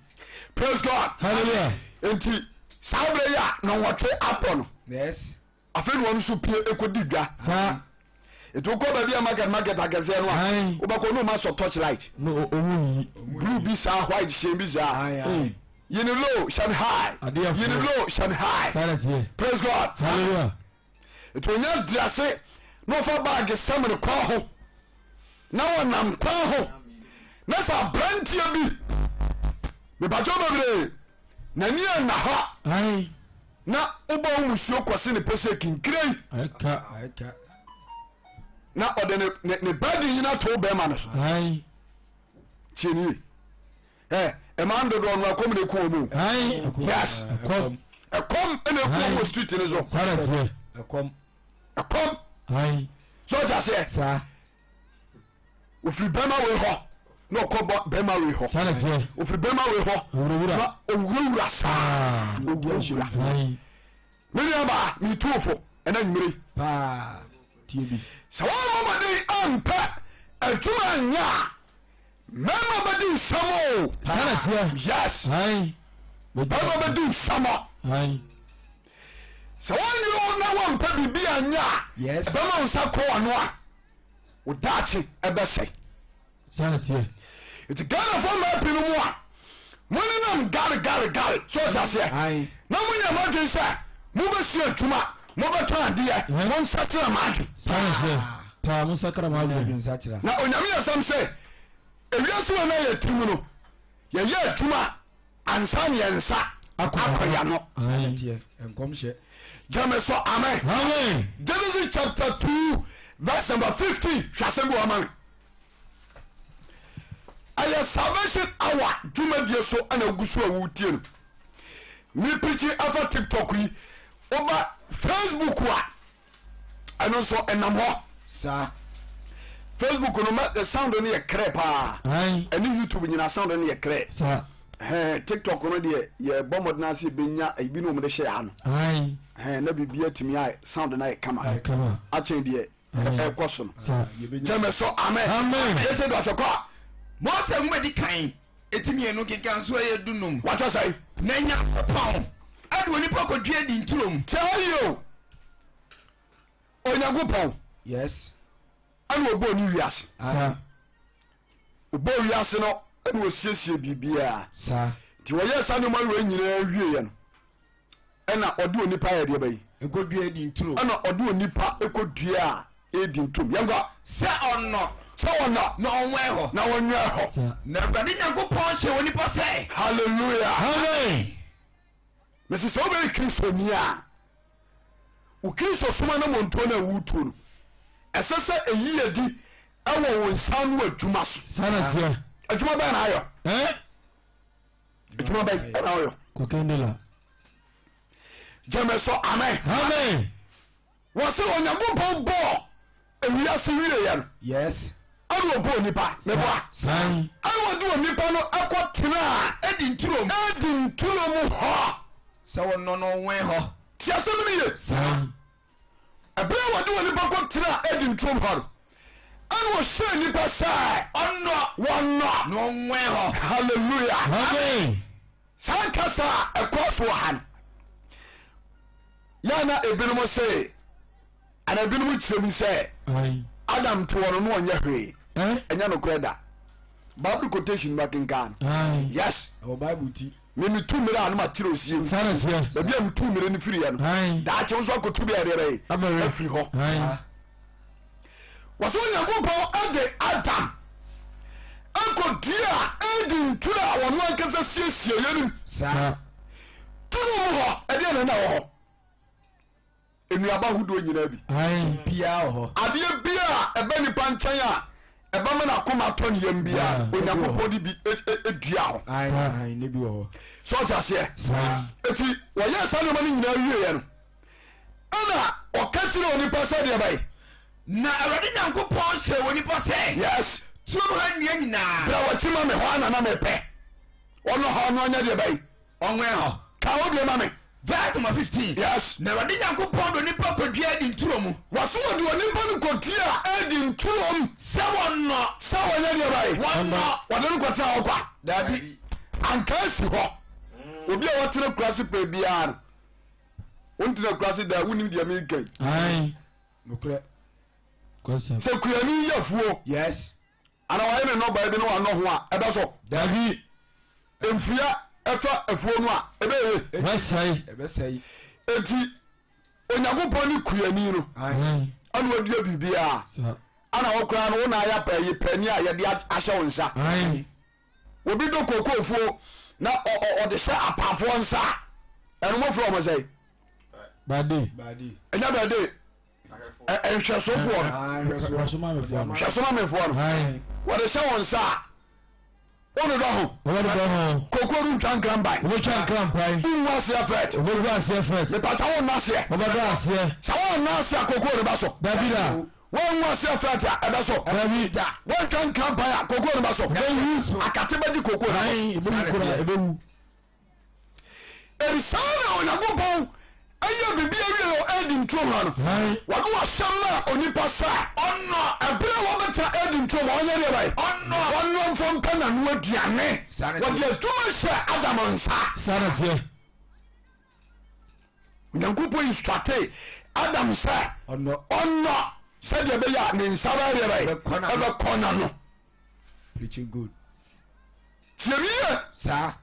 Praise God. Hallelujah. Nti saa berɛ yi a nɔnwɔtwe apɔ no. Yes. Afei na wɔn nso pie kɔdi dwa. Saa. Nti wokɔ baabi a market market akɛseɛ no a, wobɛkɔ ne ɔma sɔ torch light. No ɔmu yi. Blue bi saa, white hyɛn bi saa. Yi ne low, hyɛ no high. Yi ne low, hyɛ no high. Saa na teɛ. Praise God. Hallelujah. Nti onya di ase na ɔfa baage sɛm no kwan ho na wɔnam kwan ho na sɛ aberanteɛ bi mepatwɛ bebree n'ani anna hɔ na wobɔ wo musuo kɔse ne pɛ sɛ kinkirei na ɔde ne ne ne bɛdi nyina to bɛrima no so tie nie. Ɛ ɛmaa no dodoɔ no ɛkɔm na ɛku wɔn o. Yes. Ɛkɔm. Ɛkɔm na ɛku wɔn wɔ street no so. Saa na ɛteɛ. Ɛkɔm. Ɛkɔm. So ɔte aseɛ. Saa. Ofiri bɛrima wei hɔ na ɔkɔ bɛrima wei hɔ. Saa na ɛteɛ. Ofiri bɛrima wei hɔ. Owurawura. Na owurawura saa. Owurawura. Me nua baa mi tu fo ɛna nwumire yi. Paa tie bi. Sɛ wɔn mɔmɔden ampɛ adwuma anyɛ a mɛma bɛdi nsɛm o. Saa na ɛteɛ. Yes. Bɛma bɛdi nsɛm. Sɛ wɔn nyere wo na wɔmpɛ biribi anyɛ a. Yes. Ɛbɛma wo nsa kɔ w'ano a wo daakye ɛbɛsɛe. Saa na ɛteɛ. Nti Ghanafoɔ mmaa pii no mu a monenam gare gare gare so ɔte aseɛ na monya mo adwene sɛ mobɛsua adwuma mobɛtɔn adeɛ monsakyera mo adwene. Saa na ɛteɛ paa monsakra mo adwene. Na Onyame asɛm sɛ ewiase wei na yɛte mu no yɛyɛ adwuma ansa na yɛn nsa akɔ yɛn ano. Gyeme so amen. Amen. Genesis chapter 2 verse number 15 hwɛ asɛm bi wɔ ama me. Ɛyɛ salvation hour dwumadie so ɛna ogu so a wotie no. Me pirikyi afa TikTok yi woba Facebook a ɛno nso ɛnam hɔ. Saa. Facebook no ma sound no yɛ krɛ paa. Ɛne YouTube nyina sound no yɛ krɛ. Saa. Hɛn TikTok no deɛ yɛbɔ mmɔden ase yɛbɛnya ebi na wɔde hyɛ ha no. Hɛn na biribi atumi ayɛ sound no ayɛ kama. Akyɛn deɛ ɛkɔ so no. Gyeme so amen. Yɛte do atwɛkɔ a. Mose nwoma di kan eti mmienu nkenkanso ɛyɛ dunum. Watwa sɛn? Na Nyankopɔn ɛde onipa kɔdua adi nturom. Tie yie o. Onyankopɔn. Yes. Ɛna ɔbɔɔ ne wiase. Sa. Ɔbɔɔ wiase no ɛna ɔsiesie biribiara. Sa. Nti wɔyɛɛ saa nneɛma wei nyinaa wieɛ no ɛna ɔde onipa yɛ deɛ bɛyi. Ɛkɔdua adi nturo. Ɛna ɔde onipa ɛkɔdua a edi ntom. Yɛnkɔ. Sɛ ɔnnɔ. Sɛ ɔnnɔ. Na ɔnwɛn hɔ. Na ɔnwɛn hɔ. Sa. Na Awurade Nyankopɔn hyɛɛ onipa sɛ. Hallelujah. Amen. Mese sɛ wobɛyɛ Kristoni a, wo Kristosom anammɔntuo no a woretuo no, ɛsɛ sɛ ɛyi adi wɔ wo nsa ano adwuma so. Saa na ɛteɛ. Adwuma bɛn na ayɔ? Eh? Adwuma bɛn na ayɔ? Kɔkɛndela. Gyeme so amen. Amen. Wɔse Onyankopɔn bɔɔ ewiase wieɛ no. Yes. Ɛna ɔbɔɔ nipa. Meboa. San. Ɛna ɔde onipa no ɛkɔ tenaa. Eden turo mu. Eden turo mu hɔ. Sɛ wɔnnɔ no ɔnwɛn hɔ. Tie asɛm no ye. San. Ɛberɛ a wɔde onipa kɔ tenaa Eden turo mu hɔ no, ɛna ɔhyɛɛ nipa sɛ. Ɔnnɔ. Wɔnnɔ. Na ɔnwɛn hɔ. Hallelujah. Amen. Saa kasa a ɛkɔɔ so wɔ ha no, yɛ na ebinom se ana ebinom kyerɛ mu sɛ Adam te hɔ no na ɔnyɛ hwee. Ɛnyɛ nokorɛ da. Bible quotation ba kenkan. Yes. Ɛwɔ Bible ti. Me metu mmerɛ a na makyerɛ osie mu. Baabi a metu mmerɛ no firiɛ no, daakye nso akɔtu bi a ɛdeɛ bɛyɛ afiri hɔ. Wɔsɛ Onyankopɔn de Adam kɔduaa Eden turo a ɔno ankasa siesieeɛ no mu. Turo mu hɔ, ɛdeɛ na na ɛwɔ hɔ? Nnuaba ahodoɔ nyinaa bi. Biara wɔ hɔ. Adeɛ biara a ɛbɛ nipa nkyɛn a ɛbɛma n'akoma atɔ ne yam biara, Onyankopɔn de bi dua hɔ. Ne bi wɔ hɔ. Sɛ ɔte aseɛ? Eti wɔyɛɛ saa nneɛma no nyinaa wieeɛ no, Ɛna ɔka kyerɛɛ onipa sɛ deɛ bɛn? Na Awurade Nyankopɔn hyɛɛ onipa sɛ. Yes. Turom ha nnua nyinaa. Brɛ w'akyi ma me, hɔ ara na na mepɛ. Ɔno hɔ no ɔnyɛ deɛ bɛn? Ɔnwɛn hɔ. Ka wo deɛ ma me. Verse number 15. Yes. Na Awurade Nyankopɔn de onipa kɔduaa Eden turo mu. Wɔso wɔde onipa no kɔduaa Eden turom. Sɛ wɔnnɔ. Sɛ wɔnyɛ deɛ bɛn? Wɔnnɔ. Wɔde no kɔtena hɔ kwa? Daabi. Anka asi hɔ. Obi a watena kurase pɛɛ biara no. Wontena akurase da a wonim deɛ meka yi. Nokorɛ. Sɛ kuani yɛ afuo. Yes. Ana wayɛ ne nnɔbae bi na wanɔ ho a ɛbɛ so. Dabi. Mfua ɛfa afuo no a ɛbɛyɛ. Ɛbɛsɛe. Ɛbɛsɛe. Eti Onyankopɔn ne kuani no. Ɛna ɔdua biribiara. Ana wo koraa no wo na ayɛ pɛyi pɛni a yɛde ahyɛ wo nsa. Obi dɔ kookoofuo na ɔde hyɛ apaafoɔ nsa a, ɛno mofrɛ wɔn sɛn? Bade. Ɛnyɛ bade. Nhwɛsofoɔ no. Hwɛsomamefoɔ no. Wɔde hyɛ wɔn nsa a. Wododɔ ho. Wɔbɛdodɔ ho. Koko rentwa nkramban. Wobɛtwa nkrampan. Wongu aseɛ fɛt. Wobɛgu aseɛ fɛt. Mepakyɛ wonna aseɛ. Wobɛdɔ aseɛ. Sɛ wonna aseɛ a koko no bɛso. Dabi da. Woangu aseɛ fɛt a ɛbɛso. Dabi. Da. Woantwa nkrampan a koko no bɛso. Ɛbɛwu. Akate bɛgye koko no abɔ so. Ae, ɛbɛwu koraa, ɛbɛwu. Enti saa na Onyankopɔn yɛ biribi awie wɔ Eden turom ha no. Wɔde ɔhyɛ maa onipa sɛ ɛberɛ a wɔbɛtena Eden turom hɔ ɔnyɛ deɛ bɛn? Ɔnnɔ mfa mpɛ n'ano aduane. Wɔde adwuma hyɛ Adam nsa. Saa na teɛ. Onyankopɔn instructe Adam sɛ ɔnnɔ sɛdeɛ ɛbɛyɛ a ne nsa bɛyɛ deɛ bɛn? Ɛbɛkɔ n'ano. Preaching good. Tie me yie. Saa.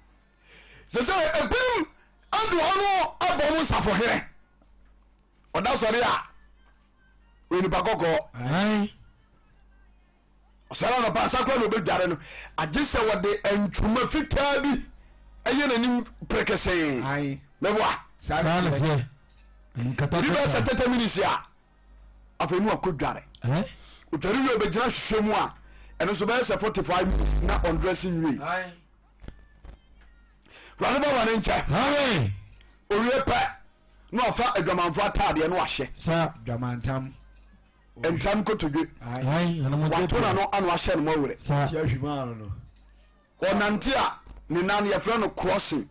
Sɛ sɛ ebinom adu hɔ no abɔ mo nsafohene. Ɔda sɔre a ɔyɛ nipa kɔkɔɔ. Ɔsɔre anɔpa asakora na ɔbɛdware no agye sɛ wɔde ntwoma fitaa bi ɛyɛ n'anim prekesee. Mɛboa. Saa na teɛ. Ebi bɛyɛ sɛ 30 minutes a afei ne wakɔ dware odware wie ɔbɛgyina hwehwɛ mu a ɛno nso bɛyɛ sɛ 45 minutes na ɔndrɛse nwie wurade bɛwa ne nkyɛ owie pɛ na wafa adwamanfo ataadeɛ na wahyɛ dwamantam ntam kotodwe wato na no ano ahyɛ no mɔwerɛ Ɔnante a ne nan yɛfrɛ no crossing.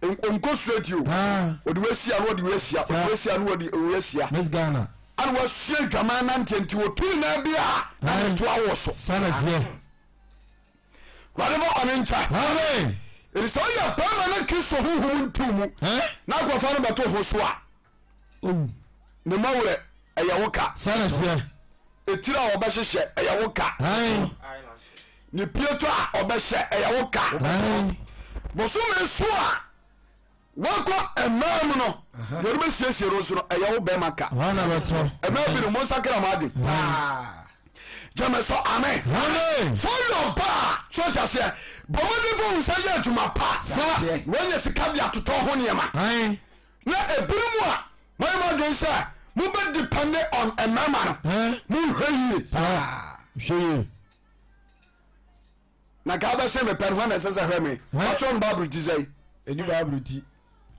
Ɔnkɔ straight o. Ɔde wasia na ɔde wasia, ɔde wasia na ɔde wasia. Miss Ghana. Ana wasua adwaman nanteɛ nti ɔtu ne nan bi a na ne to awo so. Sɛnɛteɛ. Wurade fa ɔne nkyɛ. Amen. Ɛti sɛ ɔyɛ bɛrima na Kristo honhom ntew mu na akɔfa no bɛto ho so a. Owu. Ne mma werɛ, ɛyɛ wo ka. Saa na ɛteɛ. Etiri a ɔbɛhyehyɛ, ɛyɛ wo ka. Ae. Ne pieto a ɔbɛhyɛ, ɛyɛ wo ka. Ae. Bosome so a wakɔ mmaa mu no, deɛ ɔde bɛsiesie no nso no, ɛyɛ wo bɛrima ka. Hwan na bɛtɔ? Mmaa bi no, monsakra mo adwen. Gyeme so amen. Amen. Sɛ ɔyɛ ɔbaa so ɔte aseɛ bɔ mmɔden fa wo nsa yɛ adwuma pa. Sa. Wanya sika de atotɔ ho nneɛma. Ae. Na ebinom a moayɛ mo adwene sɛ mobɛ depende on mmarima no, monhwɛ yie. Hwɛ yie. Na ka wobɛse mepɛ no, hwan na ɛsɛ sɛ hwɛ me? Wɔatwerɛ no Bible ti sɛn? Ɛni Bible ti.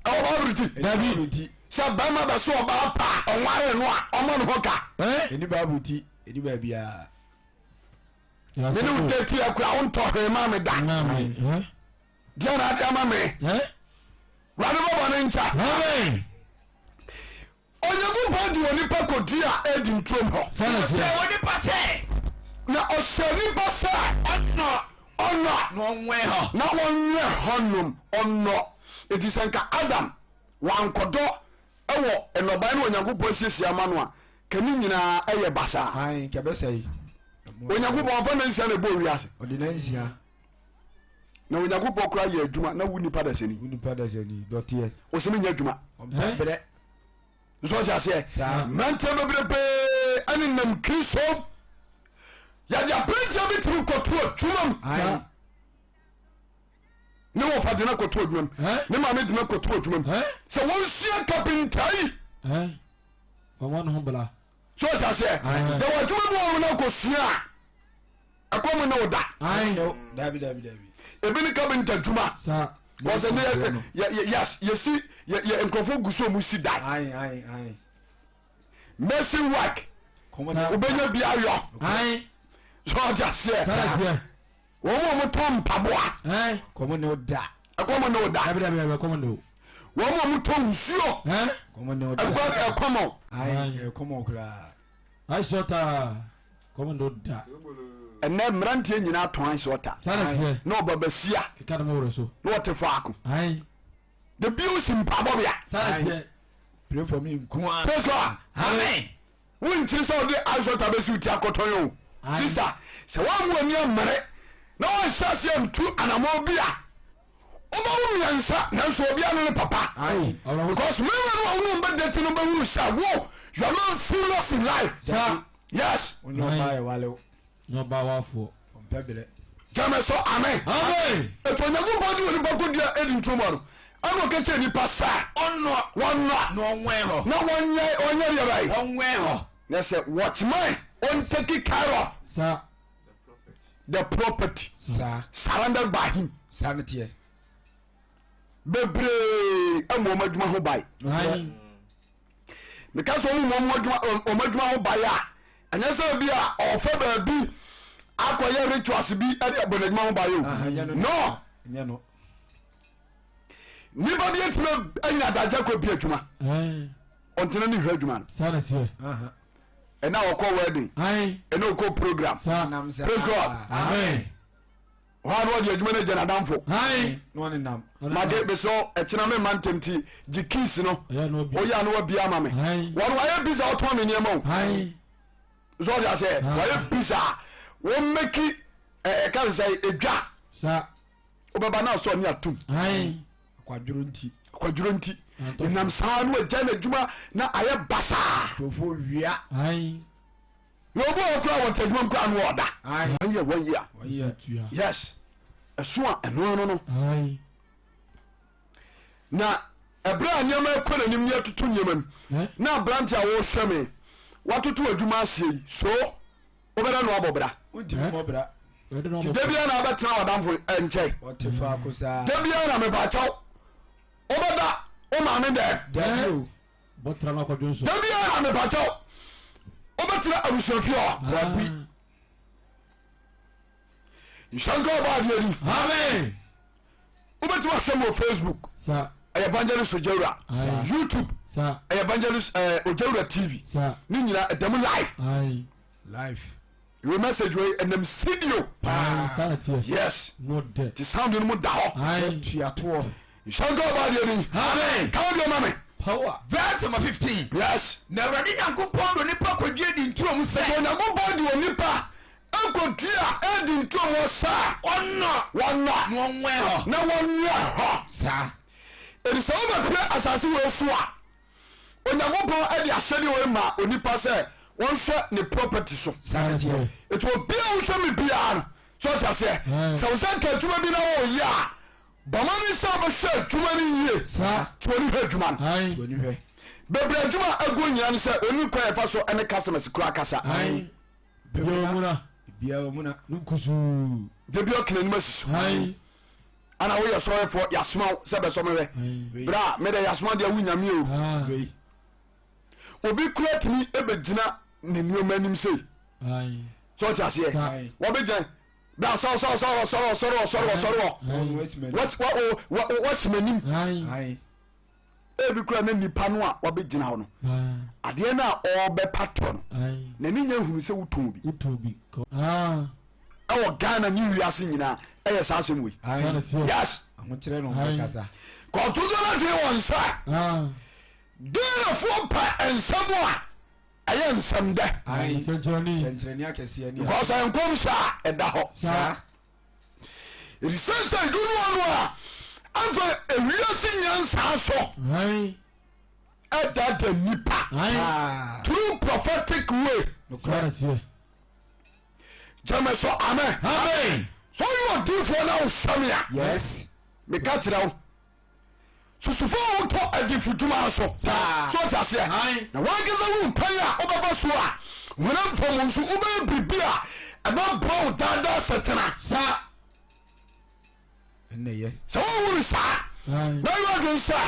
Ɛwɔ Bible ti? Dabi. Sɛ bɛrima bɛso ɔbaa pa a ɔnware no a ɔma no ho ka. Ɛni Bible ti. Ɛni baabiara. Me ne wo date yɛ kora wontɔ hwee ma me da. Deɛ na ade ama me. Wurade bɔ bɔne nkyɛ. Amen. Onyankopɔn de onipa kɔdua Eden turom hɔ. Sɛ na teɛ. Ɔhyɛɛ onipa sɛ. Na ɔhyɛɛ nipa sɛ. Ɔnnɔ. Ɔnnɔ. Na ɔnwɛn hɔ. Na ɔnwɛn hɔnom. Ɔnnɔ. Enti sɛ nka Adam wankɔdɔ wɔ nnɔbae no Onyankopɔn asiesie ama no a, ka ne nyinaa ɛyɛ basaa. Ae, nka ɛbɛsɛe. Onyankopɔn ɔfa nansia na ɛbɔɔ wiase. Ɔde nansia. Na Onyankopɔn koraa yɛ adwuma na wo nipa dasani. Wo nipa dasani dɔteɛ. Ɔsɛ menyɛ adwuma. Ɔmpɛ brɛ. Nso ɔte aseɛ. Mmeranteɛ bebrebee ɛne nam Kristo. Yɛde aberanteɛ bi tumi kɔto adwuma mu. Ne wɔfa de no kɔto adwuma mu. Ne maame de no kɔto adwuma mu. Sɛ wɔnsua kapinta yi. So ɔte aseɛ. Yɛwɔ adwuma bi wɔ wɔn akɔsua a. Ɛkɔm ne wo da. Ebi ne kabinta adwuma. Wɔsɛ ne yɛ yɛsi yɛ nkurɔfoɔ gu so ɔmo si dan. Mason work. Wobɛnya bi ayɔ. So ɔte aseɛ. Wɔn a wɔtɔn mpaboa. Ɛkɔm ne wo da. Ɛkɔm ne wo da. Wɔn a wɔtɔn nsuo. Ɛkɔm o. Ɛkɔm o koraa. Ice water kɔm do da. Ɛnɛ mmeranteɛ nyinaa tɔn ice water. Na ɔba basia. Keka ne mo werɛ so. Na ɔte faako. The bills mpaabɔ bea. Pray for me nkoa. Praise God. Amen. Wonkyiri sɛ ɔde ice water bɛsi wo ti akɔtɔn o. Sister, sɛ woammu ani ammere na woanhyɛ aseɛ antu anammɔn bi a, wobɛwo mmiɛnsa nanso obiara ne ne papa. Because mmarima no a wo ne wɔn bɛdate no bɛhunu sɛ wo you are not serious in life. Yes. Wo ne ɔbaa yɛ wale wo. Nyɛ ɔbaa wafoɔ. Ɔmpɛ berɛ. Gyeme so amen. Amen. Ɛti Onyankopɔn de onipa kɔdua Eden turo mu no, ɛna ɔka kyerɛ nipa sɛ Ɔnnɔ. wɔnnɔ Na ɔnwɛn hɔ. na wɔnyɛ ɔnyɛ deɛ bɛyɛ. Ɔnwɛn hɔ. Na sɛ watchman ɔntake care of Sa. the property surrendered by him. Saa ne teɛ. Bebree ɛmu wɔn adwuma ho ban. Meka sɛ wɔn mu wɔn adwuma ho ban a, ɛnyɛ sɛ bi a ɔfɛ baabi akɔyɛ rituals bi ɛde abɔ n'adwuma ho ban o. No. Nipa bi etumi anya adagye kɔ bi adwuma. Ɔntena ne hwɛ adwuma no. Ɛna ɔkɔ wedding. Ɛna ɔkɔ program. Praise God. Amen. Hɔ a na ɔde adwuma no agya n'adamfo. Mage mesɛ ɛkyena me mma ntɛm ti gye keys no. Woyɛ a na wabia ama me. Wɔn wayɛ bisa ɔtɔn ne nneɛma o. So ɔde aseɛ wayɛ bisa wɔn mɛki ɛka ne sɛ edwa. Wobɛba na asɔ ne atum. Akwadworo nti. Akwadworo nti. Nenam saa na wagya n'adwuma na ayɛ basaa. Nkurɔfoɔ wia. Na obi wɔ kora wɔte adwuma mu kora no ɔda. One year one year. Yes. Ɛso a ɛno ano no. Na ɛberɛ a nneɛma ɛkɔ n'anim ne atutu nneɛma mu na aberante a wɔrehwɛ me watoto adwuma aseɛ yi so wobɛdɛ no abɔ bra. Nti da biara na wobɛtena w'adamfo nkyɛn. Da biara na mepaakyɛw wobɛda wo maame dɛm. Da biara na mepakyɛw wobɛtena abusuafie hɔ. Dabi. Nhyɛ nka ɔbɔ adeɛ di. Amen. Wobɛtumi ahwɛ mu wɔ Facebook. Ɛyɛ Evangelist Ojawura. YouTube. Ɛyɛ Evangelist eh, Ojawura TV. Ne nyinaa ɛda mu live. Live. Your message wei ɛnam studio. Yes. Ti sound no mu da hɔ. Tuatoɔ. Nhyɛ nka ɔbɔ adeɛ ni. Amen. Ka deɛ ma me. Power. Verse number 15. Yes. Na Awurade Nyankopɔn de onipa kɔdua di nturo mu sɛ. Nti Onyankopɔn de onipa kɔdua edi nturo mu sɛ. Ɔnnɔ. Wɔnnɔ. Na wɔnwɛn hɔ. Na wɔnwɛn hɔ. Saa. Enti sɛ wobɛpue asase wei so a, Onyankopɔn de ahyɛdeɛ wei ma onipa sɛ wɔnhwɛ ne property so. Saa teɛ. Enti obiara a wohwɛ me biara no, sɛ ɔte aseɛ, sɛ wo sɛ nka adwuma bi na wɔyɛ a, Bɔ mmɔden sɛ wobɛhwɛ adwuma no yie. Te w'ani hwɛ adwuma no. Bebree adwuma a aguo nyinaa ne sɛ ɔnni kwan a ɛfa so ne customers koraa kasa. Da bi ɔka n'anim asi so. Ana woyɛ sɔrefoɔ yɛasoma wo sɛ bɛsɔ me hwɛ. Berɛ a medɛ yɛasoma deɛ wo nyame o. Obi kura tumi bɛgyina ne nneɛma anim sei. Sɛ ɔte aseɛ wɔbɛgyina bra sɔre sɔre sɔre sɔre sɔre sɔre sɔre wɔ wɔsi m'anim ebi kura na nipa no a wabɛgyina hɔ no adeɛ no a ɔrebɛpa tɔ no n'ani nya hunu sɛ wotɔn bi ɛwɔ Ghana ne wiase nyinaa ɛyɛ saa asɛm wei yes kɔntoto no adwene wɔn sɛ Ghanafoɔ pɛ nsɛm a ɛyɛ nsɛm dɛ. Ae, nsɛnkyerɛnne akɛseɛ ne. Because ɛyɛ nkɔmhyɛ a ɛda hɔ. Saa. Ɛti sɛ sɛ dodoɔ no a afei ewiase nyansaa so ɛdada nipa through prophetic way. Nokorɛ. Gyeme so amen. Amen. So ɔyɛ odiifoɔ na wohwɛ me a. Yes. Meka kyerɛ wo. Susu fa wo ho to adiyifo dwuma no so. So ɔte aseɛ? Na wankasa hu kwan a wobɛfa so a honam fam nso wobɛyɛ biribi a ɛbɛboa wo daadaa setena. Sɛ wohunu saa na yɛ adwene sɛ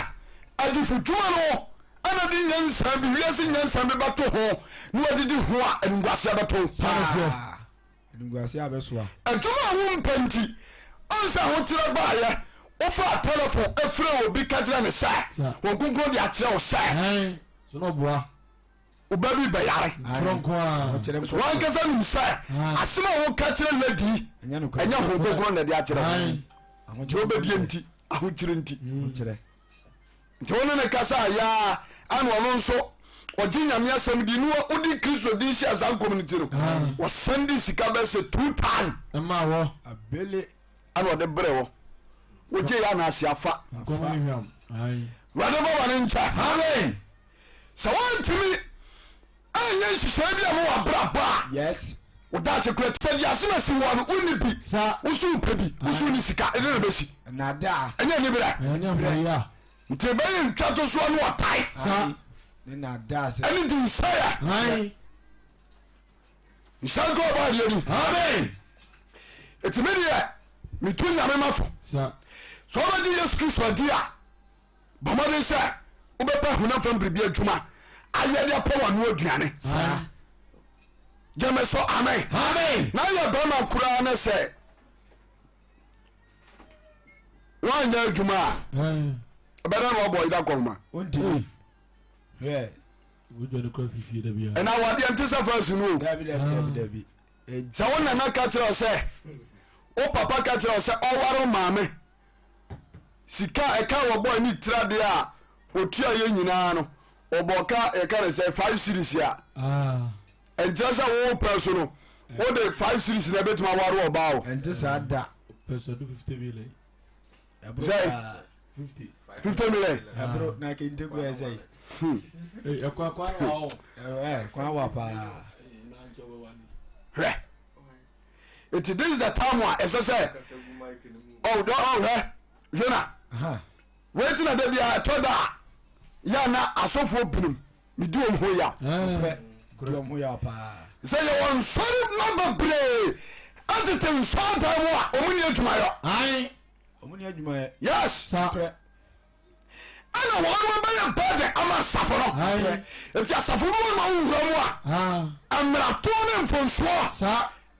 adiyifo dwuma no ɛna de nyansa bi wiase nyansa bi bɛto ho na wadidi ho a animguaseɛ bɛto wo. Animguaseɛ abɛsoa. Adwuma a wompɛ nti, ansa ahokyerɛ baeɛ, wofaa tɛlɛfon frɛɛ obi ka kyerɛɛ no sɛ Honhom Kronkron de akyerɛ wo sɛ wo ba bi bɛyare. So wankasa nim sɛ asɛm a woka kyerɛ lady yi ɛnyɛ Honhom Kronkron na ɛde akyerɛ wo. Deɛ wobɛdie nti, ahokyerɛ nti. Nti wo ne no kasa a yaa ana ɔno nso ɔgye nyame asɛm di ne wode kristo din hyɛ saa nkɔm no ti no wɔsan de sika bɛ sɛ 2000 ɛma wɔ abele ana ɔde brɛ wɔ wogye yɛ anaase afa wurade fa bɔne nkyɛ amen sɛ woantumi anyɛ nhyehyɛe bi a ma w'abrabɔ a yes wo daakye kura sɛ deɛ asɛm asi wɔ no wonni bi woso wopɛ bi woso wonni sika ɛne na bɛsi ɛnyɛ ni berɛ nti ɛbɛyɛ ntwatosoɔ ne ɔtae ɛne di nsɛeɛ nhyɛ nka ɔba adeɛ ni. Amen. Ɛti me deɛ metu Nyame ma fo. Sɛ wobɛgye Yesu Kristo adi a, bɔ mmɔden sɛ wobɛpɛ honam fam biribi adwuma ayɛ de apɛ w'ano aduane. Gyeme so amen. Na yɛ bɛrima koraa ne sɛ woanyɛ adwuma a ɛbɛdɛ na wabɔ yera kɔhoma. Ɛna awadeɛ nte sɛ fɛs no o. Sɛ wo nana ka kyerɛ wo sɛ wo papa ka kyerɛ wo sɛ ɔware wo maame sika a ɛka wɔbɔ ne tiradeɛ a ɔtua yɛ nyinaa no ɔbɔ ka yɛka ne sɛ five series a ɛnkyerɛ sɛ wo pɛ so no wode five series na ɛbɛtumi aware ɔbaa o. Ɛnte saa da. Sɛ 50 million. Ɛboro na kente kura ɛsɛ yi. Kwan wa paa. Hwɛ. Eti this is the time a ɛsɛ sɛ ɔwɔ ɔhwɛ Yona. Wei ti na da bi a ɛtɔ da a yɛ na asɔfoɔ binom medi wɔn ho yaw. Sɛ yɛwɔ nsɔre ma bebree ɛtete nsɔredan mu a wɔn ni adwumayɔ. Yes. Ɛna wɔn bɛyɛ burden ama asafo no. Nti asafo bi wɔn ma wowura mu a mmarato ne mfonsoɔ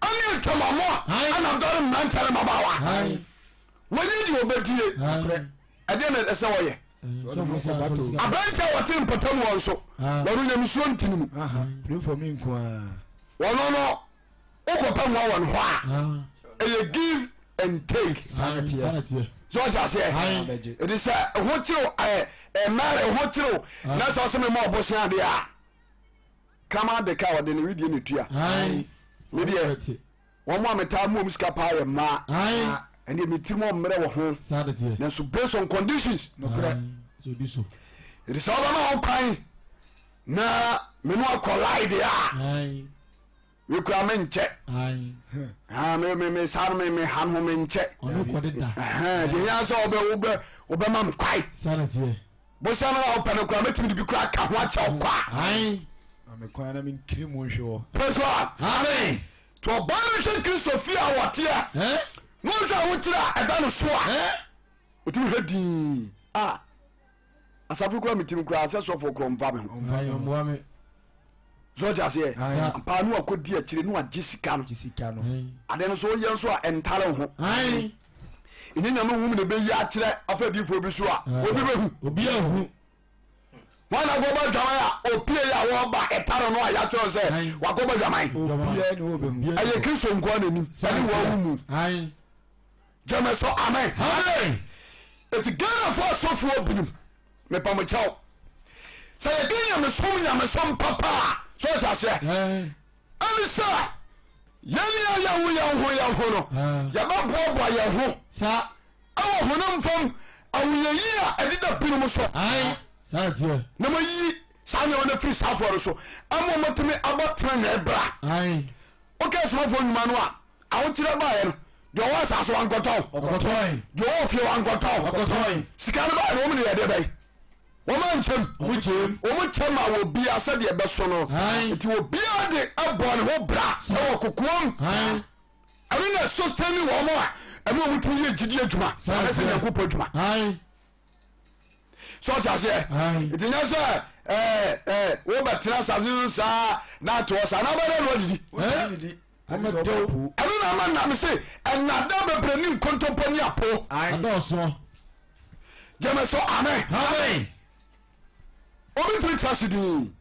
ɛne adwamamɔ ɛna dɔre mmeranteɛ ne mmabaawa. Wɔnyɛ deɛ ɔbɛdie. Ɛdeɛ na ɛsɛ wɔyɛ. Aberanteɛ a wɔte mpɔtam wɔ nso wɔno nyamesuo ntini mu. Wɔno no wokɔpɛ mmoa wɔ no hɔ a ɛyɛ give and take. Sɛ ɔte aseɛ ɛti sɛ ho kyerew mary ho kyerew na sɛ ɔsɛ mema ɔbosea adeɛ a kama de ka ɔde ne wedeɛ ne tua me deɛ Wɔn a metaa mu wɔn sika paa yɛ mmaa. Ɛnna me tirim ɔmmerɛ wɔ ho. Nanso based on conditions. Ɛdi sɛ ɔbɛma ho kwan na me no akɔ lie deɛ a mekura me nkyɛ. Me me saa no me me ha no ho me nkyɛ. Deɛ yɛn sɛ ɔbɛ wobɛ wobɛma me kwae. Bosia no a wopɛ no koraa mɛtumi de bi koraa ka ho akyɛ wo kwa. Praise God. Amen. Nti ɔbaa no hwɛ Kristo fie a wɔteɛ na ɔhwɛ ahokyerɛ a ɛda no so a ɔtumi hwɛ dii a asafo koraa metim koraa sɛ sɔfoɔ korɔ mfa me ho so ɔte aseɛ ampaa ne wakɔdi akyire ne wagye sika no ade no so woyɛ nso a ɛntare wo ho ɛnyɛ nyame hum na ɛbɛyi akyerɛ afa adiyifoɔ bi so a obi bɛhu obi ahu wọn na kɔbɔ dwaman a opie yi a wɔba ɛtare no a yɛatwerɛ sɛ wakɔbɔ dwaman ɛyɛ kristo nkoa n'anim ɛne wɔn mu gyeme so amen ɛti ghanafoɔ asɔfoɔ binom mepamokyɛw sɛ yɛde nyamesom nyamesom papa a sɛ ɔkyɛ aseɛ ɛne sɛ yɛne a yɛwo yɛn ho yɛn ho no yɛbɛboaboa yɛn ho ɛwɔ honam fam ahoyɛyi a ɛdeda binom so na mayi saa nneɛma no afiri saa afɔre so ama ɔmatumi abɔ tenenee bra. Woka asomafoɔ nnwuma no a ahokyerɛ baeɛ no deɛ ɔwɔ asase wankɔtɔn, deɛ ɔwɔ fie wankɔtɔn, sika no baeɛ no wɔn de yɛdeɛ bɛyɛ wɔn ankyɛm wɔn kyɛ ma wɔ bia sɛdeɛ ɛbɛso no nti obiara de ɛbɔ ne ho bra ɛwɔ kokoam ɛno na sostani wɔn a ɛma wɔn tumi yɛ gyidi adwuma anasɛ nyankopɔn adwuma sɛ ɔte aseɛ nti nyɛ sɛ wobɛtena asase so saa na atoɔ saa na wobɛdɛ na wadidi ɛno na ama nam se ɛnada bebree ne nkontompo ne apo gyeme so amen obi tumi tra se din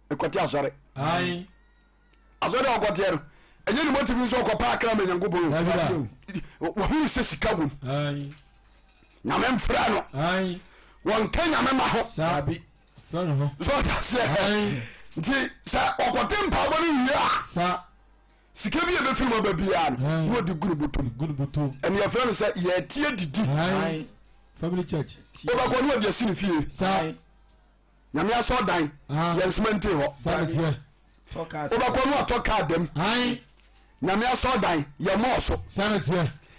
ɛkɔte asɔre asɔre a ɔkɔteɛ no ɛnyɛ ne motive nso ɔkɔpa akra ma nyankopɔn wahunu sɛ sika wom nyame mfrɛ no wɔnka nyame ma ho so ɔte aseɛ nti sɛ ɔkɔte mpaabɔ no wie a sika bi a ɛbɛfiri mu aba biara no na ɔde gu ne bɔtɔm ɛne yɛfrɛ no sɛ yɛteɛ didi wobɛkɔ ne ɔde asi ne fie Nyame asɔrdan yɛ nsomante hɔ. Wobɛkɔ no atɔ kaa dam. Nyame asɔrdan yɛ mɔɔ so.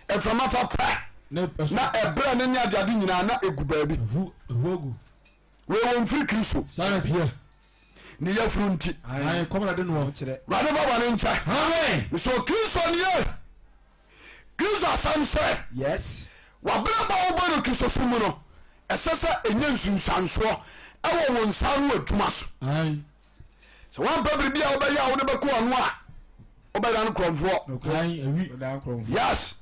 Mframa fa pɛ na ɛbrɛ ne ne adeade nyinaa na egu baabi. Wei wɔ mfiri Kristo. Ne yafunu nti. Ae, kɔm na de noɔ. Wurade fa bɔne nkyɛ. Amen. Mesɛ Kristo nie. Kristo asɛm sɛ. Yes. W'abrabɔ a wobɔ no Kristosom mu no, ɛsɛ sɛ ɛnya nsunsuansoɔ ɛwɔ wo nsa ano adwuma so. Ae. Sɛ woampɛ biribi a wobɛyɛ a wode bɛkɔ ano a, wobɛda no korɔmfoɔ. Ae, awi. Yes.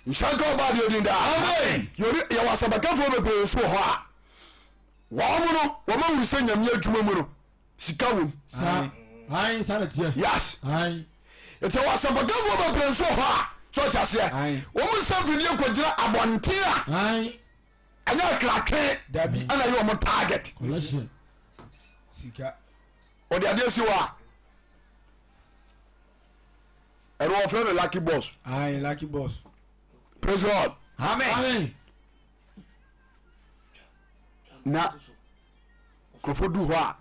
Nhyira nka ɔbaa deɛ odin daa. Amen. Yɛwɔ asɛmpakafoɔ bebree nso wɔ hɔ a wɔn no wɔn ahuru sɛ nyame adwuma mu no sika wom. Saa. Ae, saa na teɛ. Yes. Ae. Nti ɛwɔ asɛmpakafoɔ bebree nso wɔ hɔ a sɛ ɔte aseɛ wɔn nsa mfidie kɔgyina abɔnten a Ae. ɛnyɛ akratwe Dabi. ɛna ɛyɛ wɔn target. Collection. Sika. Ɔde adeɛ si hɔ a ɛno wɔfrɛ no lucky boss. Aye, lucky boss. Praise God. Amen. Amen. Na nkurɔfoɔ du hɔ a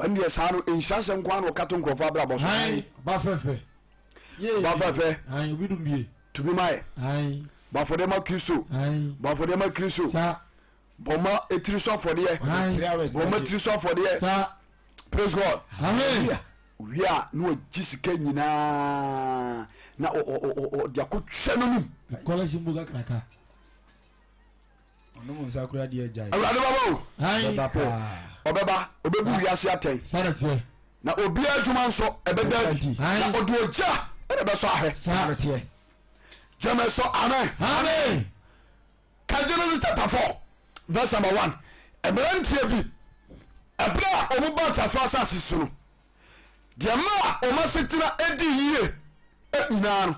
ɔno deɛ saa no nhyira sɛm nko ara na ɔka to nkurɔfoɔ abrabɔ so. Aye, ba fɛfɛ. Yee. Ba fɛfɛ. Aye, obi dum bie. Tumi ma yɛ. Aye. Bɔ afɔdeɛ ma Kristo. Aye. Bɔ afɔdeɛ ma Kristo. Sa. Bɔ ma etiri so afɔdeɛ. Aye. Bɔ ma tiri so afɔdeɛ. Sa. Praise God. Amen. Owie a na wagye sika nyinaa na ɔde akɔtwa no num. Kɔlɛsi mu kakraka. Ɔnom nsa kura deɛ agyae. Awurade bɛba o. Ayi. Ɔbɛba paa. Ɔbɛba, ɔbɛbu wiase atɛn. Sáré teɛ. Na obiara adwuma nso ɛbɛda adi. Na ɔde ogya ɛna ɛbɛsɔ ahwɛ. Sáré teɛ. Gyeme so amen. Amen. Ka Genesis chapter 4 verse number 1. Mmeranteɛ bi ɛberɛ a wɔn ba asase asase so no, deɛ ma a wɔn asetena edi yie nyinaa no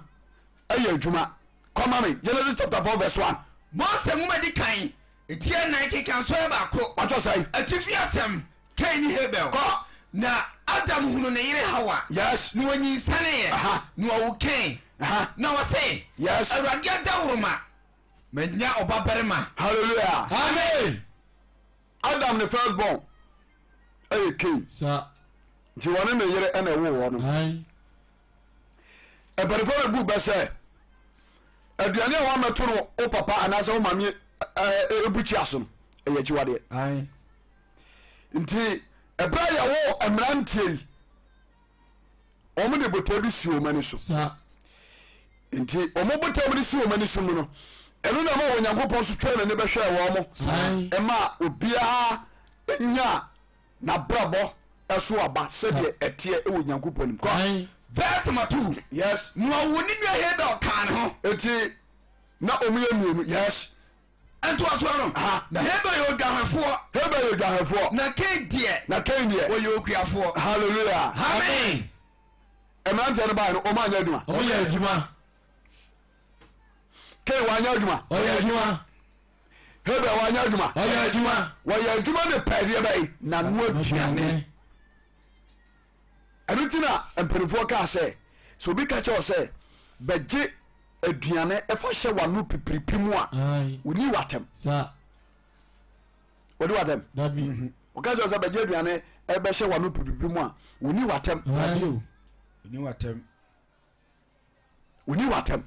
ɛyɛ adwuma. Kɔma me Genesis chapter 4 verse 1. Mose nwoma di kan, eti ɛnan kenkan sɔɛ baako. Watɔ sɛn? Atifi asɛm, Kain ne Habel. Kɔ. Na Adam hunu ne yere Hawa. Yes. Na ɔnyinsɛneeɛ. Aha. Na ɔwo Kain. Aha. Na ɔse, Yes. Awurade adaworoma, manya ɔbabarima. Hallelujah. Amen. Adam ne first born ɛyɛ Cain. Sa. Nti wɔne ne yere ɛna ɛwoo wɔn. Ayi. Mpanimfoɔ bɛ bu bɛ sɛ aduane a wɔamɛto no wo papa anaasɛ wo maame ɛbukyia so no ɛyɛ akyiwadeɛ. Ayi. Nti ɛberɛ a yɛwɔ mmeranteɛ yi wɔn de botae bi si wɔn ani so nti wɔn botae wɔn de si wɔn ani so mu no ɛno na ɛma Onyankopɔn so twɛn n'ani bɛhwɛɛ wɔn mo ɛma obiara nya n'abrabɔ ɛso aba sɛdeɛ ɛteɛ ɛwɔ Onyankopɔn nim kɔ. Verse number 2. Yes. Na ɔwo ne nua Habel kaa ne ho. Eti na wɔn yɛ mmienu. Yes. Ntoasoɔ no, na Habel yɛ odwanhwɛfoɔ. Habel yɛ odwanhwɛfoɔ. Na Kain deɛ. Na Kain deɛ. Ɔyɛ okuafoɔ. Hallelujah. Amen. Mmeranteɛ no baeɛ no, wɔn anyɛ adwuma. Wɔn yɛ adwuma. Kain wanyɛ adwuma. Ɔyɛ adwuma. Habel wanyɛ adwuma. Ɔyɛ adwuma. Wɔyɛ adwuma de pɛɛ deɛ bɛyi n'ano aduane. Ɛno ti na mpanimfoɔ kaa sɛ, sɛ obi ka kyerɛ wo sɛ bɛgye aduane ɛfa hyɛ w'ano pipiripi mu a, ɔni w'atɛm. Ɔdi w'atɛm. Ɔka kyerɛ sɛ bɛgye aduane ɛbɛhyɛ w'ano pipiripi mu a, ɔni w'atɛm. Ɔni w'atɛm. Ɔni w'atɛm.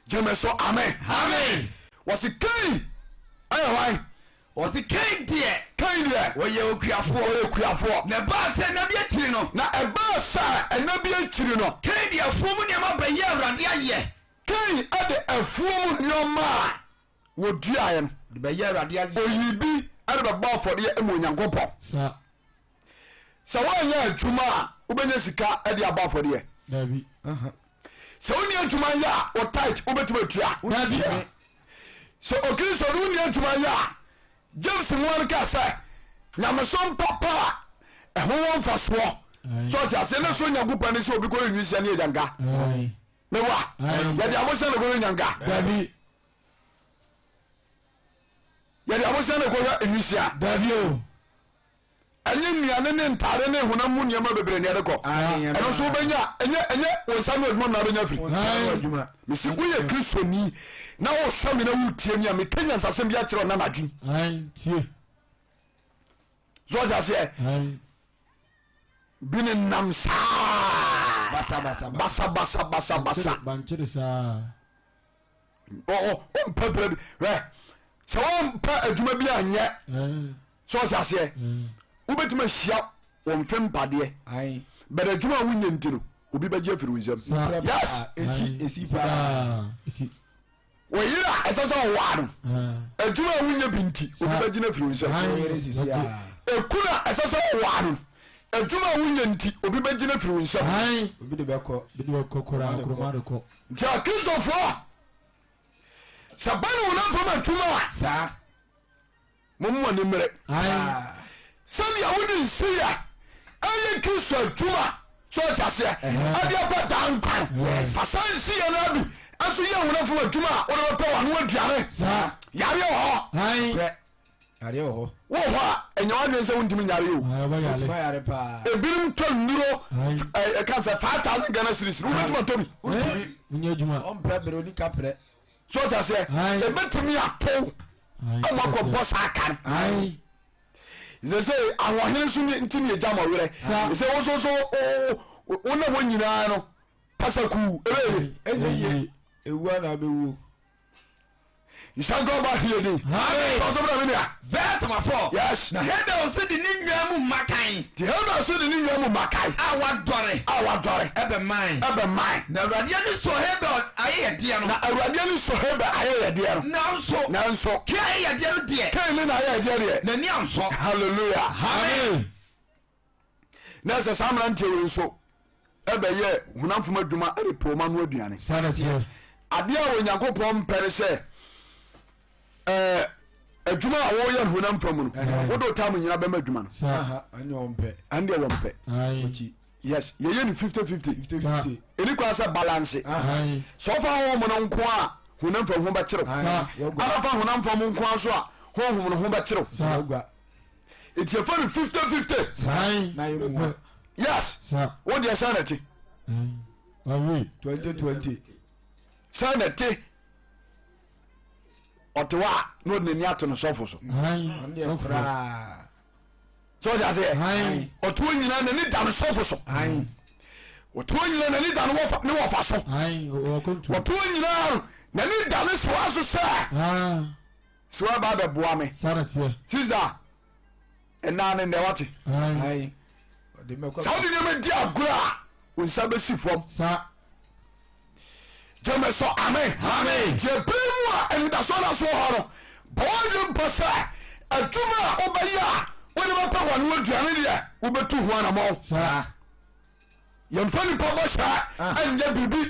Gyeme so amen. Amen. Wɔsi Kain ɛyɛ hwan? Wɔsi Kain deɛ. Kain deɛ. Ɔyɛ okuafoɔ. Ɔyɛ okuafoɔ. Na ɛbaa sɛ nna bi akyiri no. Na ɛbaa sɛ nna bi akyiri no. Kain de afuo mu nneɛma bɛyɛɛ Awurade ayɛ. Kain de afuo mu nneɛma a wɔduaeɛ no. De bɛyɛɛ Awurade ayɛ. Ɔyii bi de bɛbɔɔ afɔdeɛ ma Onyankopɔn. Sa. Sɛ woanyɛ adwuma a, wobɛnya sika de abɔ afɔdeɛ? Dabi. Sɛ wonni adwuma yɛ a, wo tithe wobɛtumi atua? Dabi. Sɛ Okristoni wonni adwuma yɛ a, James nwoma no kaa sɛ nyamesom papa a ɛho wɔ mfasoɔ sɛ ɔte aseɛ ne so Nyankopɔn ani sɛ obi kɔyɛ nwisia ne agyanka. Mewa yɛde abosɛ ne kɔyɛ nyanka. Dabi. Yɛde abosɛ ne kɔyɛ nwisia. Dabi o. Ɛnyɛ nnuane ne ntade ne honam mu nneɛma bebree na ɛde kɔ. Ɛno nso wobɛnya ɛnyɛ ɛnyɛ wo nsa no adwuma mu na wobɛnya firi. Mesi woyɛ Kristoni na wohwɛ me na wotie me a meka nyansasɛm bi akyerɛ ɔna n'adwen. So ɔte aseɛ bi ne nam saa basabasa basabasa. Ɔmpɛ berɛ bi hwɛ sɛ wɔmpɛ adwuma bi anyɛ sɛ ɔte aseɛ. Wobɛtumi ahyia wo mfe mpadeɛ but adwuma a wonyɛ nti no obi bɛgye afiri wo nsam. Yes. Wo yere a ɛsɛ sɛ ɔwaa no adwuma a wonyɛ bi nti obi bɛgye no afiri wo nsam. Ekunu a ɛsɛ sɛ ɔwaa no adwuma a wonyɛ nti obi bɛgye no afiri wo nsam. Nti akristofoɔ sɛ ba ne honam fam adwuma a Momma mo ani mmere sɛdeɛ wode nsiyɛ ɛyɛ Kristo adwuma so ɔte aseɛ ɛde ɛbɛ daa nkwa no fa saa nsiyɛ no abi ɛnso yɛ honam fam adwuma a wode bɛpɛ w'ano aduane. Yareɛ wɔ hɔ. Yareɛ wɔ hɔ. Wɔ hɔ a ɛnyɛ w'adwene sɛ wontumi nyare o. Ebinom tɔ nnuro ɛka sɛ 5000 Ghana cedis no wobɛtumi atɔ bi. Ɔmpɛ berɛ ɔni kaprɛ. So ɔte aseɛ ɛbɛtumi atow ama akɔbɔ saa ka no. Sɛ sɛ ahoɔhene nso nti ne ɛgya ma werɛ sɛ wo so so wo na wɔ nyinaa no pasakuu ɛbɛyɛ ɛnyɛ ewu ana abɛwuo. Nhyira nka ɔba hie din. Tɔ so bra me nua. Verse number 4. Yes. Na Habel nso de ne nnwan mu mmakan. Nti Habel nso de ne nnwan mu mmakan. A wadɔre. A wadɔre. Ɛbɛmae. Ɛbɛmae. Na Awurade ani sɔɔ Habel ayɛyɛdeɛ no. Na Awurade ani sɔ Habel ayɛyɛdeɛ no. Nanso. Nanso. Kain ayɛyɛdeɛ no deɛ. Kain ne n'ayɛyɛdeɛ deɛ. N'ani ansɔ. Hallelujah. Amen. Na ɛsɛ saa mmeranteɛ wei nso ɛbɛyɛ honam fam adwuma de pɛ wɔn ano aduane. Adeɛ a Onyankopɔn mpɛ ne sɛ ɛɛ adwuma a wɔyɛ no honam fam no wode wo tam nyina bɛma adwuma no. Ɛne deɛ wɔmpɛ. Yes, yɛyɛ no 50 50. Ɛni kwan sɛ balance. Sɛ ɔfa honhom no nko a honam fam ho bɛkyerɛw. Ana fa honam fam nko a so a honhom no ho bɛkyerɛw. Nti yɛfa no 50 50. Yes, wo deɛ sɛ na ɛte. 2020. Sɛ na ɛte. Ɔte hɔ a na ɔde n'ani ato no sɔfo so. Sɛ ɔte aseɛ ɔte hɔ nyinaa n'ani da no sɔfo so. Ɔte hɔ nyinaa n'ani da no wɔfa ne wɔfa so. Ɔte hɔ nyinaa n'ani da ne soa so sɛ soa ba bɛboa me. Sisa ɛnaa ne nnɛ wate. Sɛ wode nneɛma di agorɔ a wo nsa bɛsi fam. Gyeme sɔ amen. Nti ɛberɛ mu a anidasoɔ da so wɔ hɔ no, bɔ w'adwene mpo sɛ adwuma a wobɛyɛ a wode bɛpɛ w'ano aduane deɛ wobɛtu ho anamɔn. Yɛmfa nipa bɔhyɛ ɛnyɛ biribi.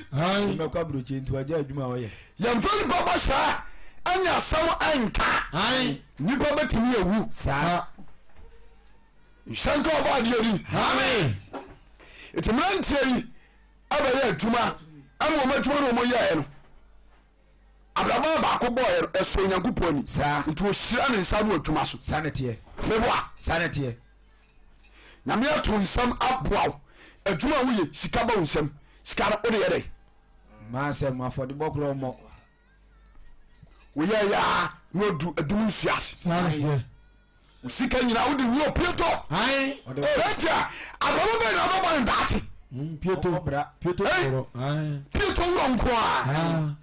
Yɛmfa nipa bɔhyɛ ɛnyɛ asɛm ɛnka. Nipa bɛtumi awu. Nhyɛ nka ɔbɔ adeɛ ni. Nti mmeranteɛ yi abɛyɛ adwuma ama wɔn adwuma no wɔn yɛɛ no abrabɔ a baako bɔɔyɛ no ɛsɔ Onyankopɔn ani nti ɔhyira ne nsa no adwuma so meboa Nyame ato nsɛm aboa wo adwuma a woyɛ sika ba wo nsɛm sika no wode yɛ dɛ maasɛm afɔdebɔ korɔ mmɔ woyɛ yɛ a na ɔdu adum nsuo ase Wo sika nyinaa wode wuo pieto. Enti a abrabɔ bɛn na wobɛbɔ no daakye? Pieto pieto wurɔ. Pieto wurɔ nko a.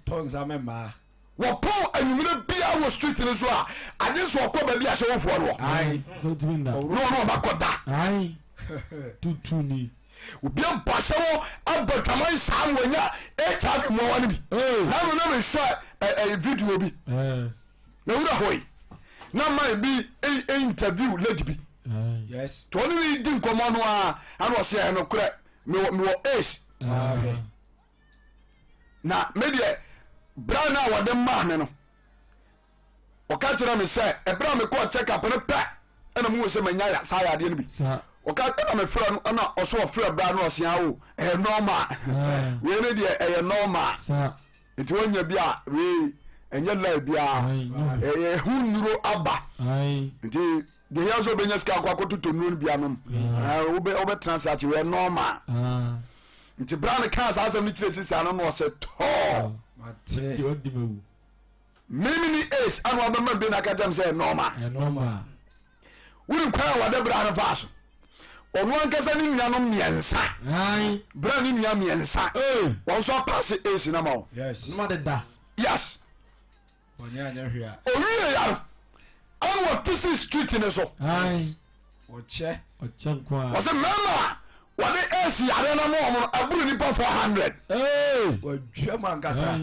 Tɔ nsa mɛ mmaa. Wɔpɔn anwummerɛ biara wɔ street no so a agye sɛ ɔkɔ baabi a ahyɛwofoɔ no wɔ. Na ɔne ɔma kɔda. Tutu ni. Obi abɔ ahyɛwo abɔ adwaman saa ma wanya HIV mmoawa no bi. Na no na mehwɛ video bi. Na wura hɔ yi na man bi interview lady bi. Yes. Tí ɔne ne di nkɔmɔ no a ana ɔsɛ ɛyɛ nokorɛ mewɔ mewɔ AIDS. Na me deɛ bra no a wɔde maa me no ɔka kyerɛ me sɛ ɛberɛ a mekɔɔ check up no pɛ ɛna mu sɛ manya saa yadeɛ no bi. Ɔka ɛna mefrɛ no ɛna ɔso ɔfrɛ bra no ɔsea o ɛyɛ normal. Wei ne deɛ ɛyɛ normal. Nti wonya bi a wei ɛnyɛ lie biara ɛho nnuro aba nti deɛ hia sɛ wobɛnya sika akɔ akɔtotɔ nnuro no bi anom wobɛtena ase akye wei normal nti bra no kaa saa asɛm no kyerɛ sisa no na ɔsɛ tɔɔ meme ne ace ana wabɛma bi na aka kyɛm sɛ normal Wonim kwan a wɔde bra no faa so? Ɔno ankasa ne nuanom mmiɛnsa. Bra ne nua mmiɛnsa. Wɔn nso apaase ace na ma wo. Yes. Owie ya no, ɛna ɔte si street ne so. Ɔkyɛ. Ɔkyɛ nko ara. Wɔsɛ mmarima a wɔde AIDS yareɛ no ama wɔn no ɛboro nipa 400. Ee. Wadwa mu ankasa.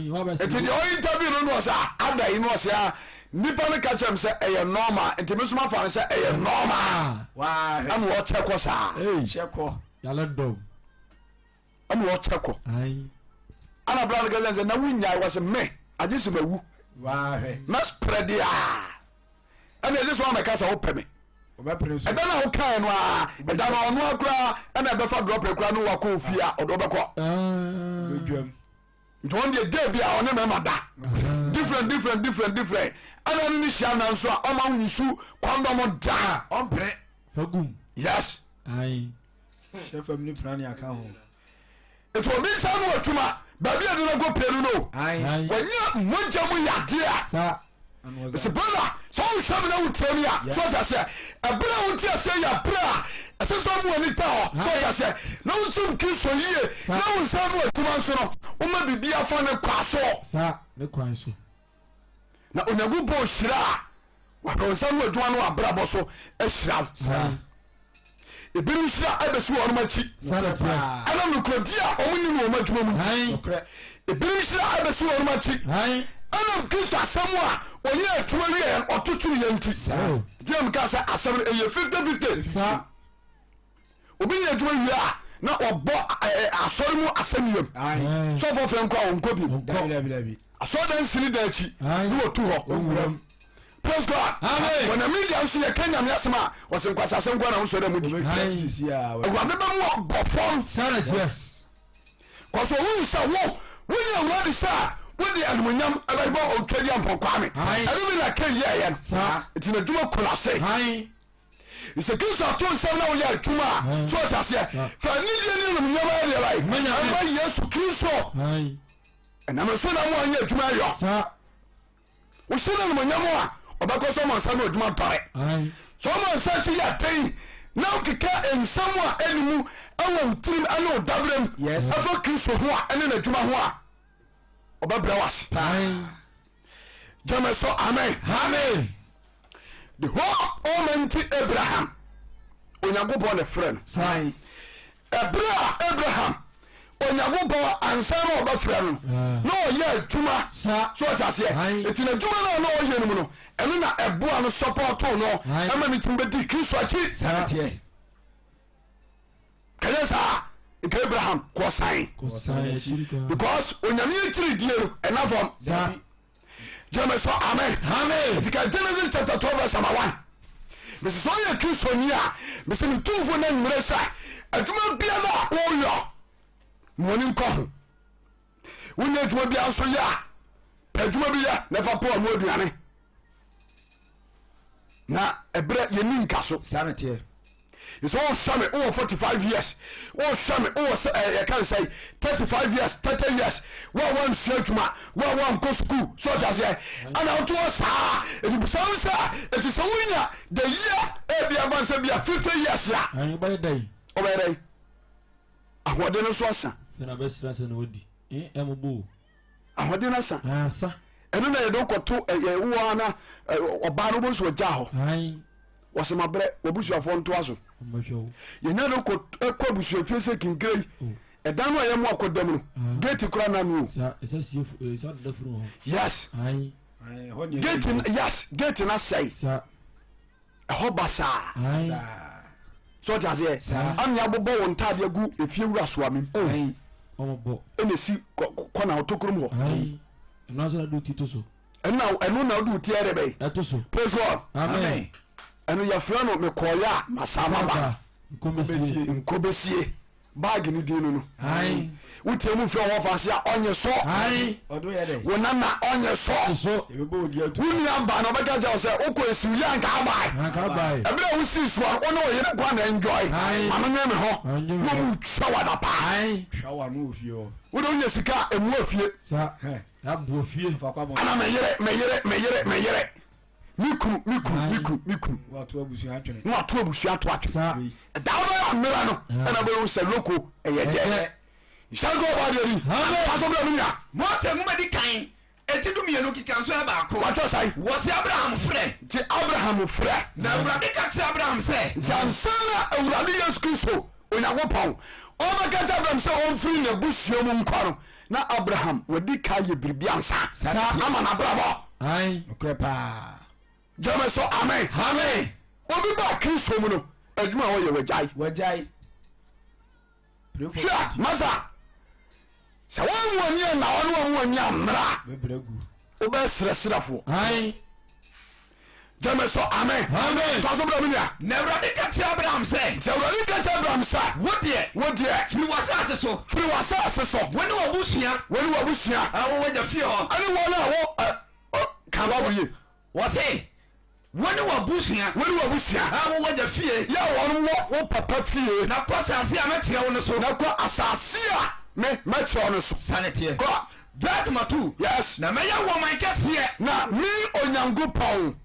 Nti deɛ ɔyɛ interview no no ɔsɛ ada yi no ɔsɛ a nipa no ka kyerɛ m sɛ ɛyɛ normal nti me nso ma fa no sɛ ɛyɛ normal. Ɛna ɔkyɛ kɔ saa. Kyɛ kɔ. Yalɛ dɔm. Ɛna ɔkyɛ kɔ. Ɛna bla no ka kyerɛ sɛ na wonyae wɔ sɛ me agye sɛ mawu. Mɛ spread a. Ɛna ɛgye sɛ wɔn mɛka sɛ wopɛ me. Ɛda no a wokae no a ɛda no ɔno akora ɛna ɛbɛfa drɔpɛ kora ne wakɔ ofie a ɔde wobɛkɔ. Nti wɔn deɛ day bi a ɔne mɛma da different different different different ɛna ne ne hyia na nso a ɔma wo nsu kɔndɔm da. Ɔmpere. Fagum. Yes. Ayi. Hyɛ fam ne pira ne aka ho. Nti obi nsa no adwuma baabi a de no kɔ pie no no wɔnyɛ mogya mu yadeɛ a mese brother sɛ wohwɛ me na wotie me a so ɔte aseɛ ɛberɛ a wote aseɛ yɛ berɛ a ɛsɛ sɛ ɔmo ani da hɔ so ɔte aseɛ na wosom Kristo yie na wo nsa no adwuma nso no woma biribi afa ne kwa so na Onyankopɔn hyira a wahwɛ wo nsa no adwuma no abrabɔ so ahyira wo. Ebinom hyira abɛsi wɔn akyi ɛnam nokorɛdi a wɔn nni no wɔn adwuma mu nti. Ebinom hyira abɛsi wɔn akyi ɛnam Kristo asɛm a ɔyɛ adwuma wie yɛn ɔto twene yɛn nti. Nti na meka sɛ asɛm no ɛyɛ 50-50. Obi yɛ adwuma wie a na ɔbɔ asɔre mu asɛm yam. Sɔfo fɛ nkɔ a ɔnkɔ bio. Asɔre dan sini dan akyi ne wɔtu hɔ. Praise God. Amen. Wɔn na media nso yɛ ka nyame asɛm a wɔsɛ nkwasa asɛm nko na wosɔ dɛ mu di. Awurade bɛ mu abɔ fam. Sara tiɛ. Kɔsɔ ohun sɛ wo wonyɛ awurade sɛ wode animonyam ɛbɛbɔ otwa di ampɔn kwame. Ɛno bi na Ken yɛɛyɛ no. Nti na adwuma kolapse. Sɛ Kristo ato nsɛm na woyɛ adwuma a, so ɔte aseɛ. Fa anidie ne animonyam ayɛ deɛ bɛyɛ. Ɛma Yesu Kristo. Ɛnam so na mo anyɛ adwuma ayɔ. Wohyɛ no animonyam a, ɔbɛkɔ so ama nsa no adwuma dɔre. Sɛ ɔma nsa akyi yɛ den na wokeka nsɛm a ɛni mu wɔ wo tirim ne wo daberɛm ɛfa Kristo ho a ɛne n'adwuma ho a, ɔbɛbrɛ wo ase. Gyeme so amen. Amen. The whole Almighty Abraham, Onyankopɔn na ɛfrɛ no. Ɛberɛ a Abraham, Onyankopɔn ansa na ɔbɛfrɛ no na ɔyɛ adwuma so ɔte aseɛ nti n'adwuma no a na ɔyɛ no mu no ɛno na ɛboa no sɔpɔtoo no ɛma ne tumi bɛdi Kristo akyi. Kɛyɛ saa nka Abraham kɔsan because Onyame akyiri die no ɛna fam. Gyeme so amen. Amen. Nti ka Genesis chapter 12 verse number 1. Mese sɛ ɔyɛ Kristoni a, mese ne tumfo no anwummerɛ sɛ adwuma biara a woyɔ ma w'ani nkɔ ho. Wonyɛ adwuma biara nso yɛ a, pɛ adwuma bi yɛ na fa pɛ ɔno aduane. Na ɛberɛ yɛni nka so. Saa na teɛ. Sɛ wohwɛ me wowɔ 45 years, wohwɛ me wowɔ sɛ ɛɛ yɛka ne sɛ 35 years, 30 years, wo a woansua adwuma, wo a woankɔ sukuu, so ɔte aseɛ, ɛna woto hɔ saa, ɛti bisa wo sɛ, ɛti sɛ wonya the year ebi afa sɛ bi a 50 years a, Wobɛyɛ dɛn? wobɛyɛ dɛn? Ahoɔden no nso asa. Afei na bɛsra sɛ na wadi. Ɛmobɔ o. Ahoɔden no asa. Asa. Ɛno na yɛde wokɔto ɛyɛ wowɔ ana ɔbaa no wobɛhu sɛ ɔgya hɔ. Wɔsɛ mabrɛ w'abusuafoɔ ntoa so. Yɛnya de kɔ kɔ abusuafie sɛ kinkire yi. Oh. Ɛdan no a yɛmo akɔda mu no, ah. gate kora na no. Yes. Gate yes, gate na sɛe. Ɛhɔ basaa. So ɔte aseɛ? Ane abobɔ wɔn ntaadeɛ gu efie wura soamim. Oh. Ɛna esi kɔna ɔtokurom hɔ. Ɛna ɛno na wode wo ti ɛrɛ bɛyi. Ɛto so. Praise God. Amen. Ɛno yɛfrɛ no mekɔɔyɛ a masan maba. Nkɔbɛsie. Nkɔbɛsie. Baagi no din no no. Wotie mu frɛ wɔfa ase a ɔnye so. Wo nana ɔnye so. Wo nua ba na ɔbɛka kyerɛ wo sɛ wokɔ esiw yɛ anka abae. Ɛberɛ a wosii soɔ no wo ne wo yere nkoa na enjoy. Ma no nwe me ho. Na ɔmu twa wo adapaa. Wode wonya sika a ɛmu afie. Ana me yere me yere me yere me yere me kunu me kunu me kunu me kunu na wato abusua to atwene ɛda wobɛyɛ amera no ɛna bɛhu sɛ loko ɛyɛ dɛ nhyɛ nka ɔba deɛ ni pasɔ bra me nua. Mose nwoma di kan eti. Eti 12 keka nso yɛ baako. Wɔkyɛ sɛn? Wɔse Abraham frɛ. Nti Abraham frɛ. Na Awurade ka kyerɛɛ Abraham sɛ. Nti ansa na Awurade Yesu Kristo, Onyankopɔn, ɔrebɛka kyerɛ Abraham sɛ ɔmfiri n'abusua mu nkɔ no, na Abraham wadi ka ayɛ biribi ansa ama n'abrabɔ. Nokorɛ paa. Gyeme so amen. Amen. Obi baa Kristo mu no, adwuma a ɔyɛ wagyae. Wagyae. Hwɛ masa, sɛ wɔn mu ani anna hɔ ne wɔn mu ani ammra a, wobɛyɛ serɛserɛfoɔ. Gyeme so amen. Amen. Toa so bra me nua. Na Awurade ka kyerɛɛ Abraham sɛ. Nti Awurade ka kyerɛɛ Abraham sɛ. Wo deɛ. Wo deɛ. Firi w'asase so. Firi w'asase so. Wo ne w'abusua. Wo ne w'abusua. A wɔwɔ w'agya fie hɔ. Ɛne wɔn a wɔ ɛ ɔ ka Bible yie. Wɔse, Wo ne w'abusua. Wo ne w'abusua. A wɔwɔ w'agya fie. Yɛ a wɔn wɔ wo papa fie. Na kɔ asase a mɛkyerɛ wo no so. Na kɔ asase a me mɛkyerɛ wo no so. Saa na ɛteɛ. Kɔ. Verse number 2. Yes. Na mɛyɛ wo ɔman kɛseɛ. Na me Onyankopɔn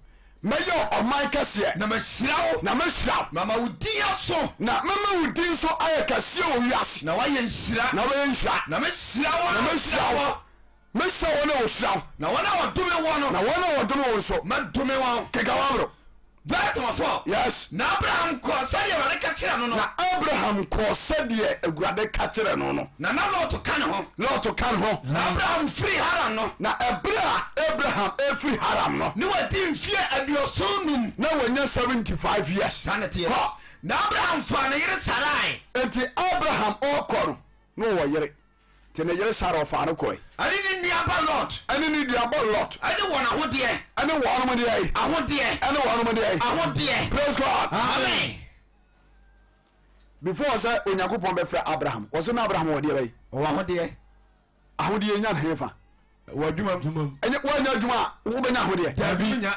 mɛyɛ wo ɔman kɛseɛ. Na mahyira wo. Na mɛhyira wo. Na mama wo din aso. Na mɛma wo din so ayɛ kɛseɛ wɔ wiase. Na woayɛ nhyira. Na wobɛyɛ nhyira. Na mɛhyira wɔn a wɔhyira wo. Mɛhyira wɔn a wɔhyira wo. Na wɔn a wɔdome woɔ no. Na wɔn a wɔdome wo nso. Mɛdome wɔn. Keka w'abro. Verse number 4. Yes. Na Abraham kɔɔ sɛdeɛ Awurade ka kyerɛɛ no no. Na Abraham kɔɔ sɛdeɛ Awurade ka kyerɛɛ no no. Na na Lot ka ne ho. Lot ka ne ho. Na Abraham firii Haran no. Na ɛberɛ a Abraham refiri Haran no. Ne wadi mfeɛ 75. Na wanya 75 years. Saa na ɛteɛ. Kɔ. Na Abraham faa ne yere Sarai. Enti Abraham ɔrekɔ no, na ɔwɔ yere. Nti ne yere Sara ɔfaa no kɔe. Ɛne ne nuaba Lot. Ɛne ne nuaba Lot. Ɛne wɔn ahodeɛ. Ɛne wɔnom deɛ. Ahodeɛ. Ɛne wɔnom deɛ. Ahodeɛ. Praise God. Amen. Before sɛ Onyankopɔn bɛfrɛ Abraham, wɔsɛ na Abraham wɔ deɛ bɛyi. Ɔwɔ ahodeɛ. Ahodeɛ nya ne hefa. Wɔ adwuma mu. Ɛnyɛ wɔnyɛ adwuma a wobɛnya ahodeɛ. Dabi nya.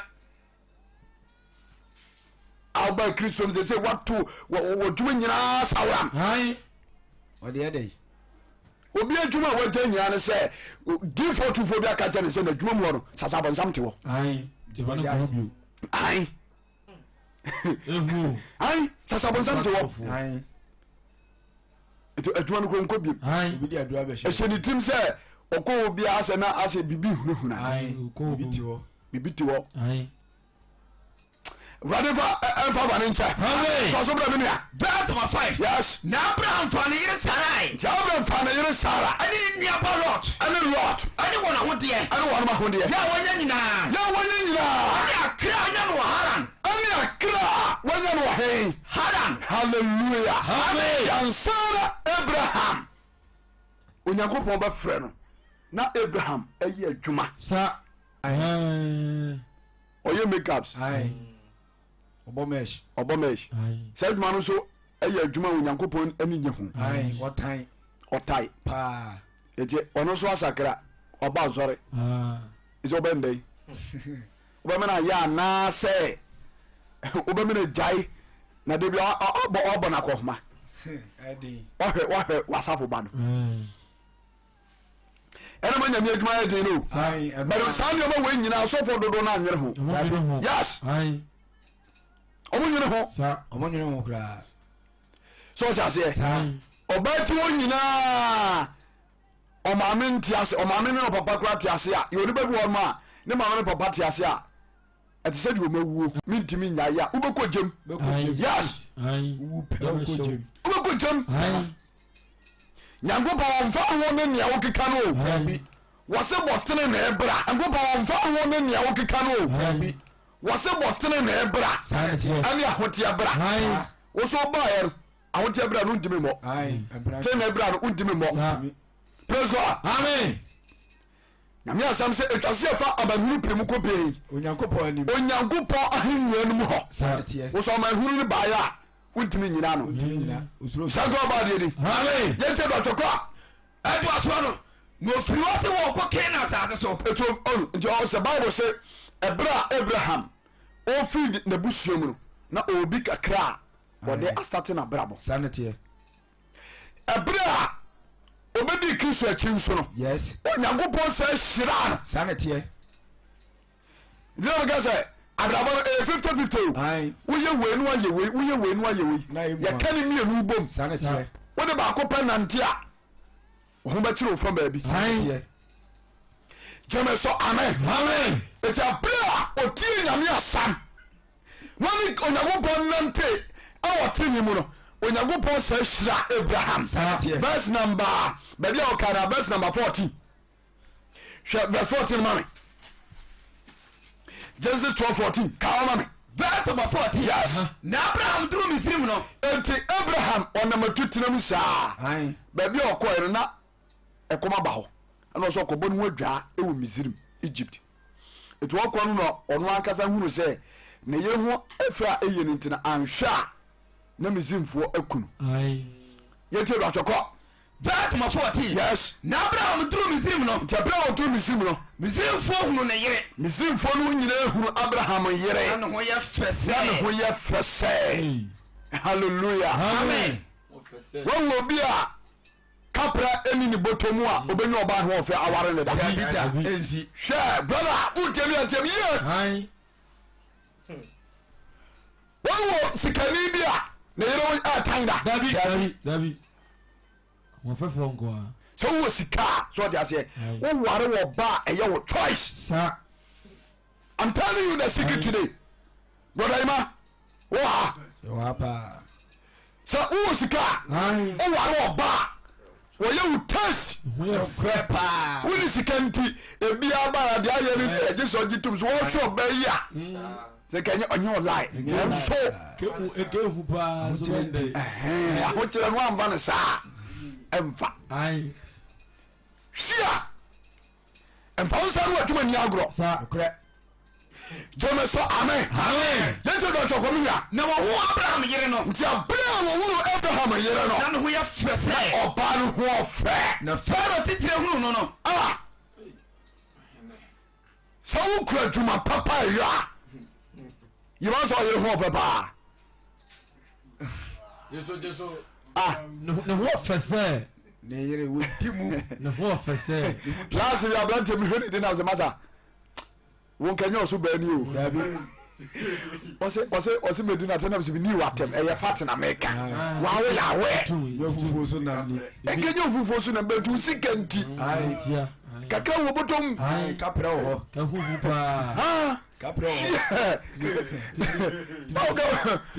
A wobaa Kristo mu sɛ sɛ wato wɔ dwuma nyinaa saworam. Ɔde ɛdɛ yi. Obi adwuma a wagya nyinaa ne sɛ difoɔ tufoɔ bi aka kyɛ ne sɛ n'adwuma mu hɔ no sasa abɔnsam te hɔ. Ae. Ae sasa abɔnsam te hɔ. Nti adwuma no kɔ nkɔ biem. Ɛhyɛ ne tirim sɛ ɔkɔ hɔ biara sɛ na asɛ biribi hunahuna. Biribi te hɔ. Awurade fa ɛnfa bɔne nkyɛ. Tɔ so brɛ me nua. Verse number 5. Yes. Na Abraham fa ne yere Sarai. Nti Abraham fa ne yere Sara. Ɛne ne nua ba Lot. Ɛne Lot. Ɛne wɔn ahodeɛ. Ɛne wɔn ahodeɛ. Yɛ a wɔnya nyinaa. Yɛ a wɔnya nyinaa. Ɛne akra a wɔnya no wɔ Haran. Ɛne akra a wɔnya no wɔ he? Haran. Hallelujah. Amen. Ansa na Abraham Onyankopɔn bɛfrɛ no na Abraham ɛyɛ adwuma. Sa. Ɔyɛ makeups. Ɔbɔ mesh. Ɔbɔ mesh. Saa adwuma no nso ɛyɛ adwuma a Onyankopɔn ani nye ho. Ɔtan. Ɔtae. Paa. Eti ɔno nso asakra ɔba asɔre. Ɛsɛ ɔbɛn dɛn? Wobɛmena ayɛ anaasɛ wobɛmena gyae na da bi ɔbɔ ɔbɔ no akɔhoma. Wahwɛ wahwɛ wasafo ba no. Ɛna ma nyame adwuma yɛ den no. But saa nneɛma wei nyinaa asɔfoɔ dodoɔ no anwene ho. Yes. Ɔmo nwene ho. Ɔmo nwene ho koraa. Sɛ ɔhyɛ aseɛ. Ɔbaa ti hɔ nyinaa ɔmaame nte ase ɔmaame ne ɔpapa koraa te ase a yɛ onipa bi wɔ hɔ a ne maame ne papa te ase a ɛte sɛ deɛ ɔma wuo mentumi nya yɛ a wobɛkɔ gyam yes wobɛkɔ gyam nyankopɔn ɔmfa ho ne nea wokeka no o wɔse bɔtene na ɛbra nyankopɔn ɔmfa ho ne nea wokeka no o wɔse bɔtene na ɛbra ɛne ahoteɛ bra wo so wobaeɛ no ahoteɛ bra no wontimi mmɔ tene bra no wontimi mmɔ praise God amen nyame asɛm sɛ ɛtwa sɛ yɛfa amanehunu pii mu kɔ pɛi Onyankopɔn anim Onyankopɔn ahennwa no mu hɔ wo sɛ ɔmanehunu no baeɛ a wontimi nyina no sɛ nka ɔba adeɛ ni yɛntie dɔtwɛ kɔ a ɛtoa soɔ no na ɔfiri hɔ sɛ wɔkɔ Kanaan asase so nti sɛ Bible sɛ ɛberɛ a Abraham ɔfiri n'abusua mu no na ɔbi kakra a wɔde astate n'abrabɔ. Saa na teɛ. Ɛberɛ a ɔbɛdii Kristo akyi nso no, Yes. Onyankopɔn san hyiraa no. Saa na teɛ. Nti na meka sɛ abrabɔ no ɛyɛ 50-50 o. Ae. Woyɛ wei no ayɛ wei, woyɛ wei no ayɛ wei. Na ɛyɛ mua. Yɛka ne mmienu bom. Saa na teɛ. Wode baako pɛ nante a, wo ho bɛkyere wo fam baabi. Saa na teɛ. Gyeme so amen. Amen. Eti abere a otie Nyame asɛm na ɔne Onyankopɔn nante ɛwɔ tenenee mu no, Onyankopɔn san hyira Abraham. Verse number baabi a ɔka na verse number 14. Hwɛ verse 14 ma me. Genesis 12 14 ka hɔ ma me. Verse number 14. Yes. Na Abraham duru Misrim no. Enti Abraham ɔnam atutena mu saa. Baabi a ɔkɔɛ no na ɛkɔm aba hɔ ɛna ɔsɛ ɔkɔbɔ ne ho adwaa wɔ Misrim, Egypt. Eti ɔkɔ no na ɔno ankasa hunu sɛ ne yere ho fɛ a eye no nti no anhwɛ a na Misrimfoɔ aku no. Yɛntie do atwɛ kɔ. Verse number 14. Yes. Na Abraham duru Misrim no. Nti ɛberɛ a ɔduru Misrim no. Misrimfoɔ hunu ne yere. Misrimfoɔ no nyinaa hunu Abraham yere. Na ne ho yɛ fɛ sɛ. Na ne ho yɛ fɛ sɛ. Hallelujah. Amen. Wahu obi a kapra ɛni ne bɔtɔ mu a ɔbɛnya ɔbaa ho ɔfɛ aware ne da. Hwɛ brother wotie mi antie mi yie. Wɔn wɔ sikani bi a ne yere ho ɛtan da. Dabi dabi dabi. Wɔn fɛfoɔ nko ara. Sɛ wowɔ sika a sɛ ɔte aseɛ woware wɔ ba a ɛyɛ wo choice. Sa. I'm telling you the secret today. Brother Ima, wo ha. Sɛ wowɔ sika a, woware ɔba a, wɔyɛ wo taste. Wone sika nti, ebia ba a deɛ ayɛ no deɛ gye sɛ ɔgye tom so wɔhwɛ ɔba yi a sɛ kɛnyɛ ɔnyɛ ɔlae nanso ahokyerɛ no amfa no saa ɛmfa hyia mfa wo nsa no adwuma ni agorɔ gyeme so amen yɛnti dɔtwɛ kɔ menya na wɔwo Abraham yere no nti abere a wɔworo Abraham yere no na ne ho yɛ fɛ sɛ ɔbaa no ho ɔfɛ na Farao titire hunu no no ah sɛ wokura adwuma papa ɛyɔ a yima sɛ ɔyere ho ɔfɛ paa ah ne ho ɔfɛ sɛ ne yere wodi mu ne ho ɔfɛ sɛ last bi aberante mehwɛ ne di nam sɛ masa wo nka nyɛ ɔso baa ni o ɔse ɔse ɔse medi na tɛnam sɛ meni watɛm ɛyɛ fat na meka wa wo yɛ awɛ nka nyɛ ofufuo so nam bɛnti wo sika nti kakra wɔ bɔtɔm kaprɛ wɔ hɔ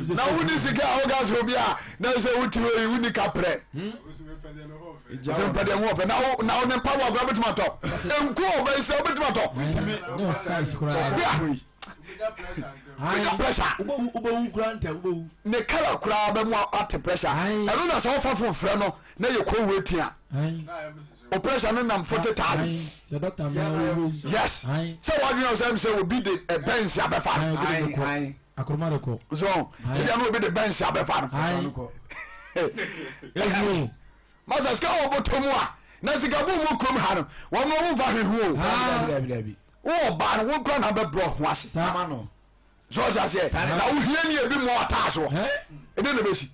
na woni sika a woka sɛ obi a na sɛ wote hɔ yi woni kaprɛ sɛ mpɛdeɛ ho ɔfɛ na wo ne mpaboa koraa wobɛtumi atɔ nku a ɔbɛyi sɛ wobɛtumi atɔ bia pressure ne kala koraa bɛmu ate pressure ɛno na sɛ wofa fo frɛ no na yɛ kɔ waiting a o pressure no nam 40,000 yes sɛ wadwene sɛ sɛ obi de ɛbɛnsi abɛfa no so ebia na obi de bɛnsi abɛfa no masa sika wɔ bɔtɔ mu a na sikafo mu kurom ha no wɔn no wɔn mfa hwɛ ho o wowɔ baa no wo kura na bɛbrɛ ho ase so ɔhyɛ aseɛ na wohia ni ebi mu ɔtaa soɔ ɛdɛ na bɛsi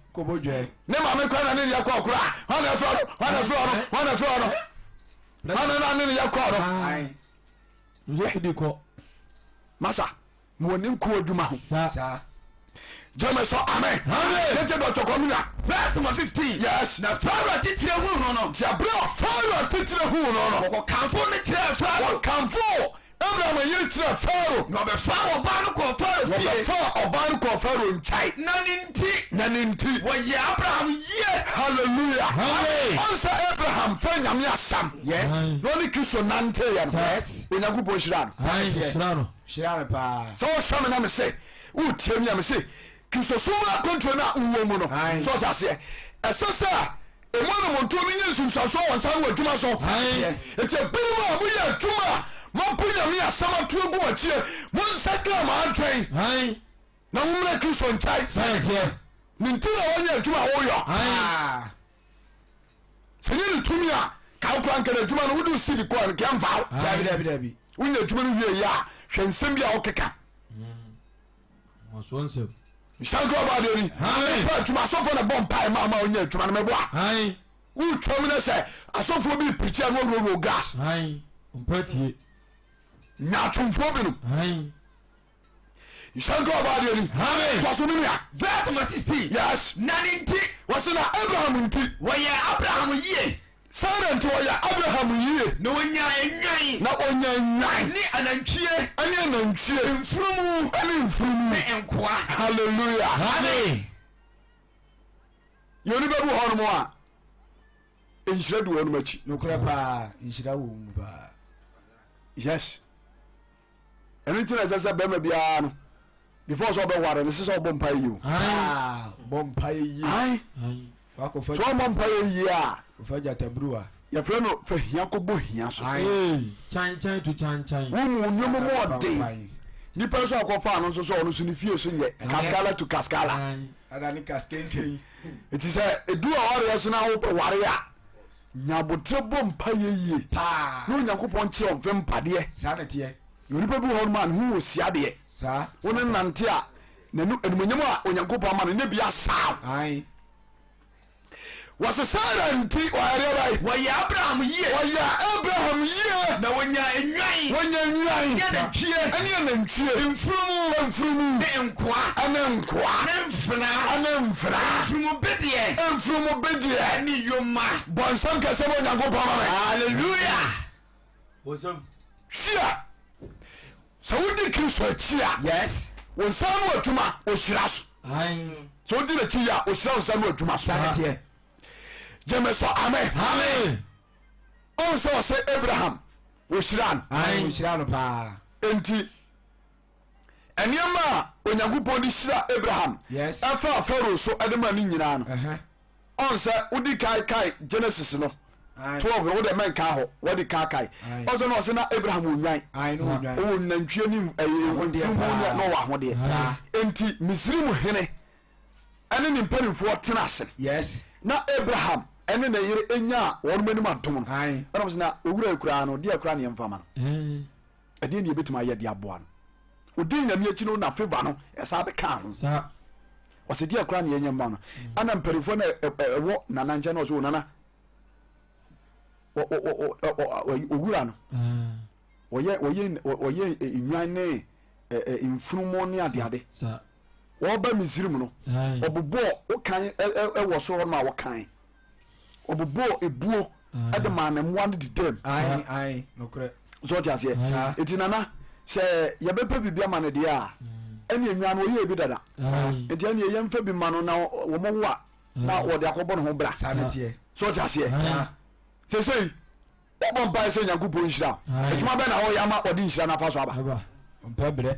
ne maame kora na ne ne yɛ kɔɔ kora hɔn na ɛfrɛ no hɔn na ɛfrɛ no hɔn na ɛfrɛ no hɔn na ne ne yɛ kɔɔ no masa ma wɔne nko adwuma ho gyeme so amen yɛntie dɔtɔ kɔmina Verse number 15. Yes. Na Farao atitire huu no no. Nti abere a Farao atitire huu no no. Wɔkɔkamfoo no kyerɛɛ Farao. Wɔkamfoo Abraham yere kyerɛɛ Farao. Na ɔbɛfaa ɔbaa no kɔɔ Farao fie. Wɔbɛfaa ɔbaa no kɔɔ Farao nkyɛn. Na ne nti. Na ne nti. Wɔyɛɛ Abraham yie. Hallelujah. Amen. Ɔn sɛ Abraham faa Nyame asɛm. Yes. Na ɔne Kristo nanteeɛ no. Yes. Onyankopɔn hyiraa no. Amen. Hyira no. Hyira no paa. Sɛ wohwɛ me na mese wotie me a mese Kristosom mu akwantuo no a wowɔ mu no, Ae. so ɔte aseɛ? Ɛsɛ sɛ ɛmu anammɔntuo no nya nsunsuansoɔ wɔ nsa ano adwuma so. Ae. Enti ebinom a moyɛ adwuma a moapo Nyame asɛm ato agu mo akyie, monsakra mo adwen Ae. na mommra Kristo nkyɛn. Saa ɛteɛ. Ne nti na wɔnyɛ adwuma a woyɔ. Ae. Paa. Sɛ nyɛ ne tumi a, ka wo koraa nka n'adwuma no wode wo sidi kɔɔ no nka ɛmfa wo. Dabi dabi dabi. Wonya adwuma no wie yɛ a, hwɛ nsɛm bi a wokeka. Nsuo nsɛm. Nhyira nka ɔbaa deɛ ni. Wopɛ adwuma asɔfoɔ na bɔ mpae ma ma ɔnya adwuma no mɛboa. Wotwam no sɛ asɔfoɔ bi pirikyi a na wɔwurowuro gas. Mpɛ tie. Nyaatwomfoɔ binom. Nhyira nka ɔbaa deɛ ni. Toa so me nua. Verse number 16. Yes. Na ne nti. Wɔsi na Abraham nti. Wɔyɛ Abraham yie. Sara nti ɔyɛ Abraham yie. Na ɔnyaa nnwan. Na ɔnyaa nnwan. Ne anantwie. Ɛne anantwie. Mfunumu. Ɛne mfunumu. Ne nkoa. Hallelujah. Amen. Yɛn nipa bi wɔ hɔnom a nhyira di wɔnom akyi. Nokorɛ paa nhyira wɔ mu paa. Yes. Ɛno nti na ɛsɛ sɛ bɛrima biara no before sɛ ɔbɛware no ɛsɛ sɛ ɔbɔ mpaeɛ yie o. Paa bɔ mpaeɛ yie. Ae. Wakɔfa Sɛ ɔmmɔ mpaeɛ yie a. Kɔfa gyataburuwa. Yɛfrɛ no fa hia kɔbɔ hia so. Ae. Kyankyan to kyankyan. Wo mu nneɛma mu ɔden. Nipa nso akɔfa no nso sɛ ɔno nso ne fie so nyɛ kaskala to kaskala. Ada ne kaskenken. Eti sɛ edu awareɛ so na wopɛ ware a, nya aboterɛ bɔ mpaeɛ yie. Paa. Na Onyankopɔn nkyerɛ wo mfe mpadeɛ. Saa na ɛteɛ. Yɛ onipa bi wɔ hɔnom a ne ho wɔ siadeɛ. Saa. Wo ne nante a, n'anu animuonyam a Onyankopɔn ama no ne bi asaw. Ae. Wɔse Sara nti wɔyɛ deɛ bɛn? Wɔyɛ Abraham yie. Wɔyɛ Abraham yie. Na wɔnyaa nnwan. Wɔnya nnwan. Ne anantwie. Ɛne anantwie. Mfunumu. Mfunumu. Ne nkoa. Ɛne nkoa. Ne mfenaa. Ɛne mfenaa. Mfunumu bedeɛ. Mfunumu bedeɛ. Ɛne yoma. Bɔ nsɛm kɛseɛ ma Onyankopɔn ma me. Hallelujah. Hyia. Sɛ wodi Kristo akyi a. Yes. Wo nsa ano adwuma ohyira so. Sɛ wodi n'akyi yie a ohyira wo nsa ano adwuma so. Saa teɛ. Gyeme so amen. Amen. Ɔn sɛ ɔsɛ Abraham ohyira no. Ayi ohyira no paa. Enti nneɛma a Onyankopɔn de hyira Abraham Yes. ɛfa Farao so ɛde ma no nyinaa no. Ɛhɛ. Ɔn sɛ wodi kae kae Genesis no Aye. 12 no wode mɛnka hɔ wadi ka kae. Aye. Ɔn sɛ na ɔsɛ na Abraham onwan. Ayi no odwan. Ɔwɔ nantwie ne ɛyɛ Ahodeɛ mfunumu ne paa. na ɔwɔ ahodeɛ. Saa. Enti Misrim hene ɛne ne mpanimfoɔ tena ase. Yes. Na Abraham ɛne ne yere nyaa wɔn anim adom no. Aye. Ɛna ɔsɛ na owura yi koraa no deɛ koraa ne yɛmfa ma no. Ɛdeɛ ne yɛbɛtumi ayɛ de aboa no. Ɔdi Nyame akyi no na favor no ɛsaa bɛkaa ho. Saa. Ɔsɛ deɛ koraa ne yɛnyɛ mma no. Ɛna mpanimfoɔ no ɛwɔ nana nkyɛn na ɔsɛ o nana owura no ɔyɛ ɔyɛ ɔyɛ nnwan ne mfunumu ne adeade. Wɔba Misrim no ɔbobɔɔ wokan ɛwɔ soro hɔ nom a wɔkan ɔbobɔɔ ebuo ɛde maa ne mmoa no didam. So ɔte aseɛ eti nana sɛ yɛbɛpɛ biribi ama no deɛ a ɛne nnwan no ɔyɛ ebi dada nti ɛne yɛmfa bi ma no na wɔn wo a na wɔde akɔbɔ ne ho bra. So ɔte aseɛ sesei wɔbɔ mpaeɛ sɛ Nyankopɔn nhyira adwuma bɛn na ɔyɛ ama ɔde nhyira no afa so aba. Ɔmpɛ brɛ.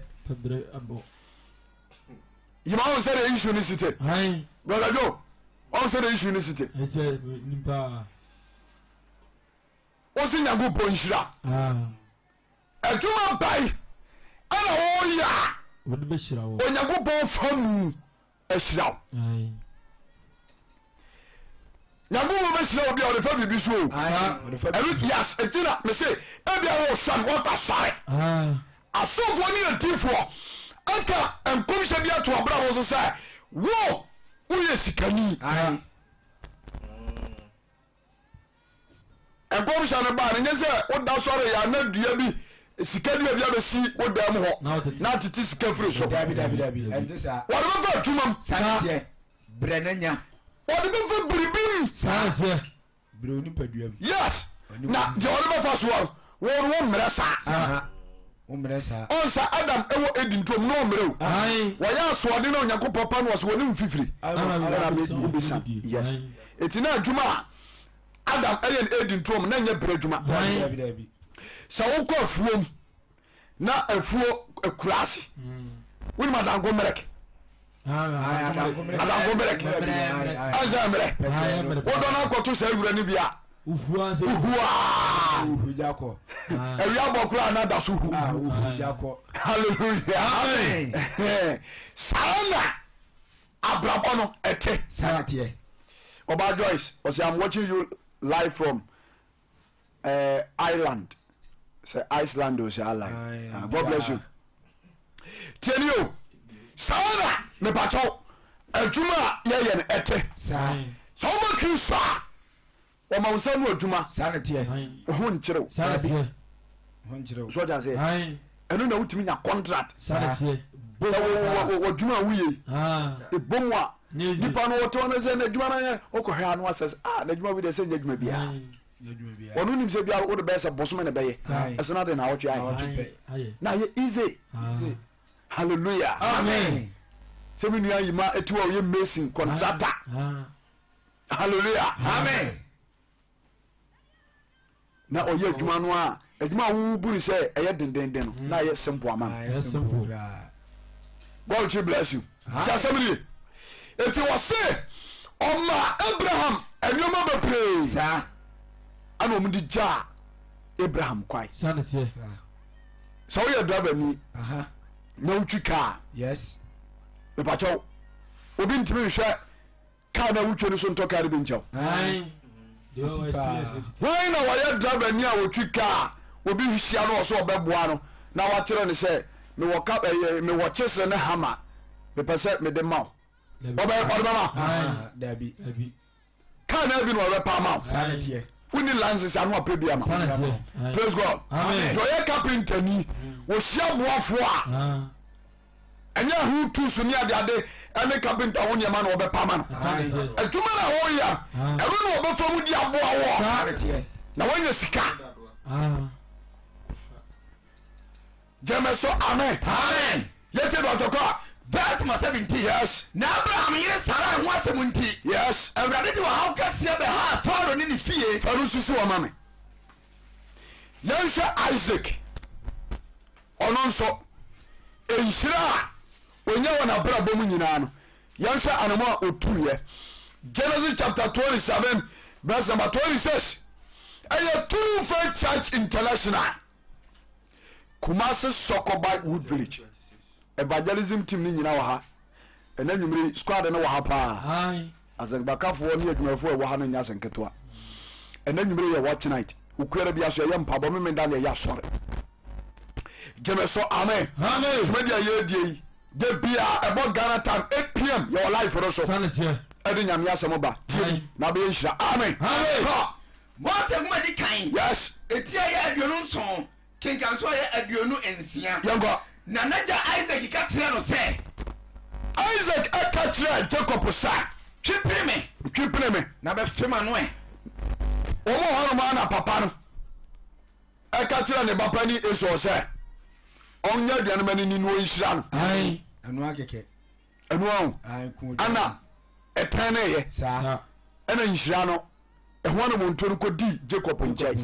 Yima wɔn sɛ de issue no si te. Brother Joe wɔn sɛ de issue no si te. Wosi Nyankopɔn nhyira. Adwuma bɛn ɛna wɔyɛ a Onyankopɔn fa mu ahyira wo. Nyankopɔn bɛhyira obi a ɔde fa biribi so o. Ɛno yes ɛti na mese ebia wɔhwɛ no wɔba sɔre. Asɔfoɔ ne adiifoɔ aka nkɔmhyɛ bi ato abrabɔ so sɛ wo woyɛ sikani. Nkɔmhyɛ no baa no nyɛ sɛ woda sɔre yɛ ana dua bi sika dua bi abɛsi wo dan mu hɔ na atete sika firi so. Dabi dabi dabi ɛnte saa. Wɔde bɛfa adwuma mu. Saa teɛ brɛ na nya. Wɔde bɛfa biribi mu. Saa teɛ. Brɛ onipadua mu. Yes na deɛ wɔde bɛfa soɔ no wɔn wɔn mmerɛ saa. Wo mmerɛ saa. Ɔn sɛ Adam ɛwɔ Eden turom na ɔmmerɛ o. Wɔyɛ asoɔden na Onyankopɔn pa no ɔsɛ wɔne mfifiri. Ɛna wobɛsa. Yes. Eti na adwuma a Adam ɛyɛ no Eden turom na nyɛ brɛ adwuma. Dabi dabi. Sɛ wokɔ afuom na afuo akura ase. Wonim adanko mmerɛk. Adanko mmerɛk. Ɛnsɛ mmerɛ. Wodɔ no akɔto saa wura no bi a. Wohuaa. Awia bɔ koraa na da so hu. Hallelujah. Amen. Saa na abrabɔ no ɛte. Ɔbaa Joyce ɔsɛ I'm watching you live from uh, Ireland. Sɛ Iceland o sɛ Ireland. God bless you. Tiɛni o. Saa na mepakyɛw adwuma a yɛyɛ no ɛte. Sɛ wobɛ Kristo a wɔma wo nsa no adwuma. Saa na teɛ. Ho nkyerɛw. Saa na teɛ. Ho nkyerɛw. So ɔte aseɛ. Ɛno na wotumi nya contract. Saa na teɛ. Sɛ wɔ adwuma a woyɛ ɛbɔ mu a nipa no wɔte hɔ no sɛ n'adwuma no yɛ wokɔhwɛ ano asɛ sɛ ah n'adwuma bi deɛ sɛ nyɛ adwuma biara. Ɔno nim sɛ bia wode bɛyɛ sɛ bosome ne bɛyɛ ɛso no ade na awɔtwe ayɛ na ayɛ easy. Hallelujah. Amen. Sɛ me nua yima ɛti wɔ ɔyɛ mason contractor. Hallelujah. Amen. Na ɔyɛ adwuma no a adwuma a wobu no sɛ ɛyɛ dendenden no na ayɛ simple ama no. God richly bless you. Ti asɛm nie. Eti ɔse ɔma Abraham nneɛma bebree. Saa. Ɛna wɔn de gyaa Abraham kwan. Sɛ woyɛ driver ni na wotwi kaa. Yes. Mepakyɛw obi ntumi nhwɛ kaa na wotwa no so ntɔ kaa no bi nkyɛw. Hwan na wɔyɛ driver ni a wɔtwi kaa obi hyia no ɔso ɔbɛboa no na wakyerɛ no sɛ mewɔ ka ɛyɛ mewɔ kyese ne hama mepɛ sɛ mede ma wo ɔbɛ ɔde bɛma dabi kaa na bi na ɔbɛpa ama wo wonni license ano apɛ bi ama praise God deɛ ɔyɛ carpenter ni wɔhyia boafoɔ a Ɛnyɛ ho tools ne adeade ne carpenter ho nneɛma na wɔbɛpa ama no. Adwuma na wɔyɛ ɛno na wɔbɛfa mu de aboa wɔ na wɔanya sika. Gyeme so amen. Amen. Yɛte dɔtɔ kɔ a. Verse number 17. Yes. Na Abraham yere Sarai ho asɛm nti. Yes. Awurade de ɔhaw kɛseɛ bɛhaa Farao ne ne fie. Fa no susu ɔma me. Yɛnhwɛ Isaac. Ɔno nso, nhyira a ɔnya wɔ n'abrabɔ mu nyinaa no, yɛnhwɛ anamɔ a ɔtuiɛ. Genesis chapter 27 verse number 26. Ɛyɛ True Faith Church International, Kumasi Sɔkɔba Wood Village. Evangelism team no nyinaa wɔ ha. Ɛnɛ nwummere squad no wɔ ha paa. Asɛmpakafoɔ ne adwumayɛfoɔ a ɛwɔ ha no nyɛ asɛm ketewa. Ɛnɛ nwummere yɛ watch night. Okuara bi aso ɛyɛ mpaebɔ memenda na ɛyɛ asɔre. Gyeme so amen. Dwumadi a yɛredie yi da bia ɛbɔ Ghana time 8 pm yɛwɔ live no so. Ɛde nyame asɛm ba tie bi na abɛyɛ nhyira. Amen. Kɔ. Mose nwoma di kan. Yes. Eti a ɛyɛ 27. Kenkan so a ɛyɛ 26. Yɛnkɔ. Na n'agya Isak ka kyerɛɛ no sɛ. Isak ka kyerɛɛ Jacob sɛ. Twe pene me. Twe pene me. Na bɛfe m'ano ɛ. Wɔn wɔ hɔnom ara na papa no ɛka kyerɛ ne ba panin Esau sɛ ɔnyɛ aduane ma no ni na ɔnhyira no. Ɛno akɛkɛ. Ɛno ahu. Ɛna ɛtɛn ne yɛ. Ɛna nhyira no. Ɛho anammɔntuo no kɔdii Jacob nkyɛn.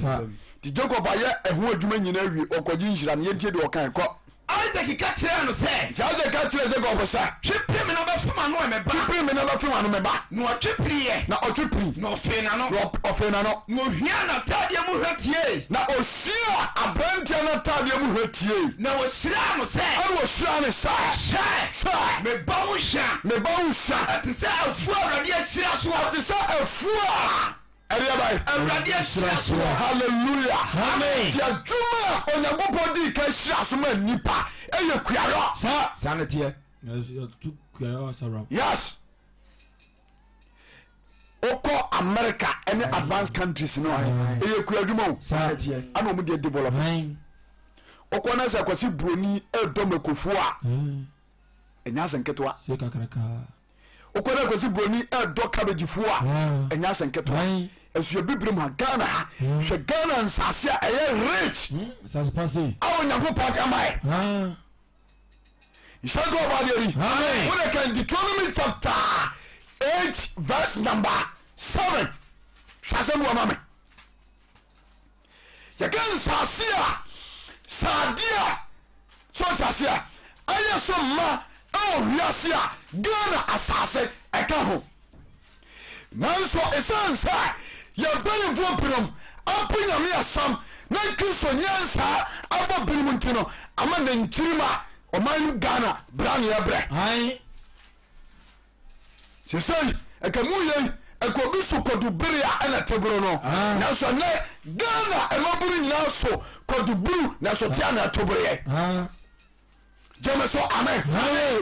Nti Jacob ayɛ ɛho adwuma nyinaa awie, ɔkɔgye nhyira no. Yɛntie deɛ ɔkae, kɔ. Isak ka kyerɛɛ no sɛ. Nti Isak ka kyerɛɛ Jacob sɛ. Twe pini me na bɛfe m'ano ɛ, me ba. Twe pini me na bɛfe m'ano, me ba. Na ɔtwe piniiɛ. Na ɔtwe pinii. Na ɔfee n'ano. Na ɔfee n'ano. Na ɔhwiaa n'ataadeɛ mu hwa tiee. Na ɔhwiaa aberanteɛ no ataadeɛ mu hwa tiee. Na ɔhyiraa no sɛ. Ɛnna ɔhyiraa no sɛ. Hwɛ! Hwɛ! Me ba wo hwa. Me ba wo hwa. Ɛte sɛ afuo a Awurade ahyira soɔ. Ɛte sɛ afuo a ɛdeɛ bɛn? Awurade ahyira soɔ. Hallelujah. Amen. Ti adwuma a Onyankopɔn dii kan hyira so ma nnipa ɛyɛ kuayɔ. Saa. Saa na ɛteɛ. Yɛtutu kuayɔ asawura. Yes. Wokɔ America ɛne advanced countries no a ɛyɛ kua adwuma o. Saa na ɛteɛ. Ɛna wɔn deɛ develop. Wokɔ na sɛ kwasi buroni ɛdɔ makofoɔ a ɛnyɛ asɛm ketewa. Wokɔ na kwasi buroni ɛdɔ kabegyifoɔ a ɛnyɛ asɛm ketewa. Ɛso yɛ bibirim ha Ghana ha hwɛ Ghana nsaase a ɛyɛ rich a Onyankopɔn de ama yɛ. Nhyira nka ɔbɔ adeɛ bi. Wode kan Deuteronomy chapter 8 verse number 7. Hwɛ asɛm bi wɔ ma me. Yɛka nsase a saadeɛ a sɛ ɔte aseɛ ɛyɛ so mma ɛwɔ wiase a Ghana asase ɛka ho. Nanso esiane sɛ yɛn mpanimfoɔ binom apo Nyame asɛm na Kristo nyansa abɔ binom nti no, ama nankyirima ɔman no Ghana bra ne ɛbrɛ. Sesei ɛka mu yei ɛka obi so kwadu bere a ɛna teboro no, nanso ɛnɛ Ghana mmabunu nyinaa so kwadu buru nanso tea na ɛtobereɛ. Gyeme so amen.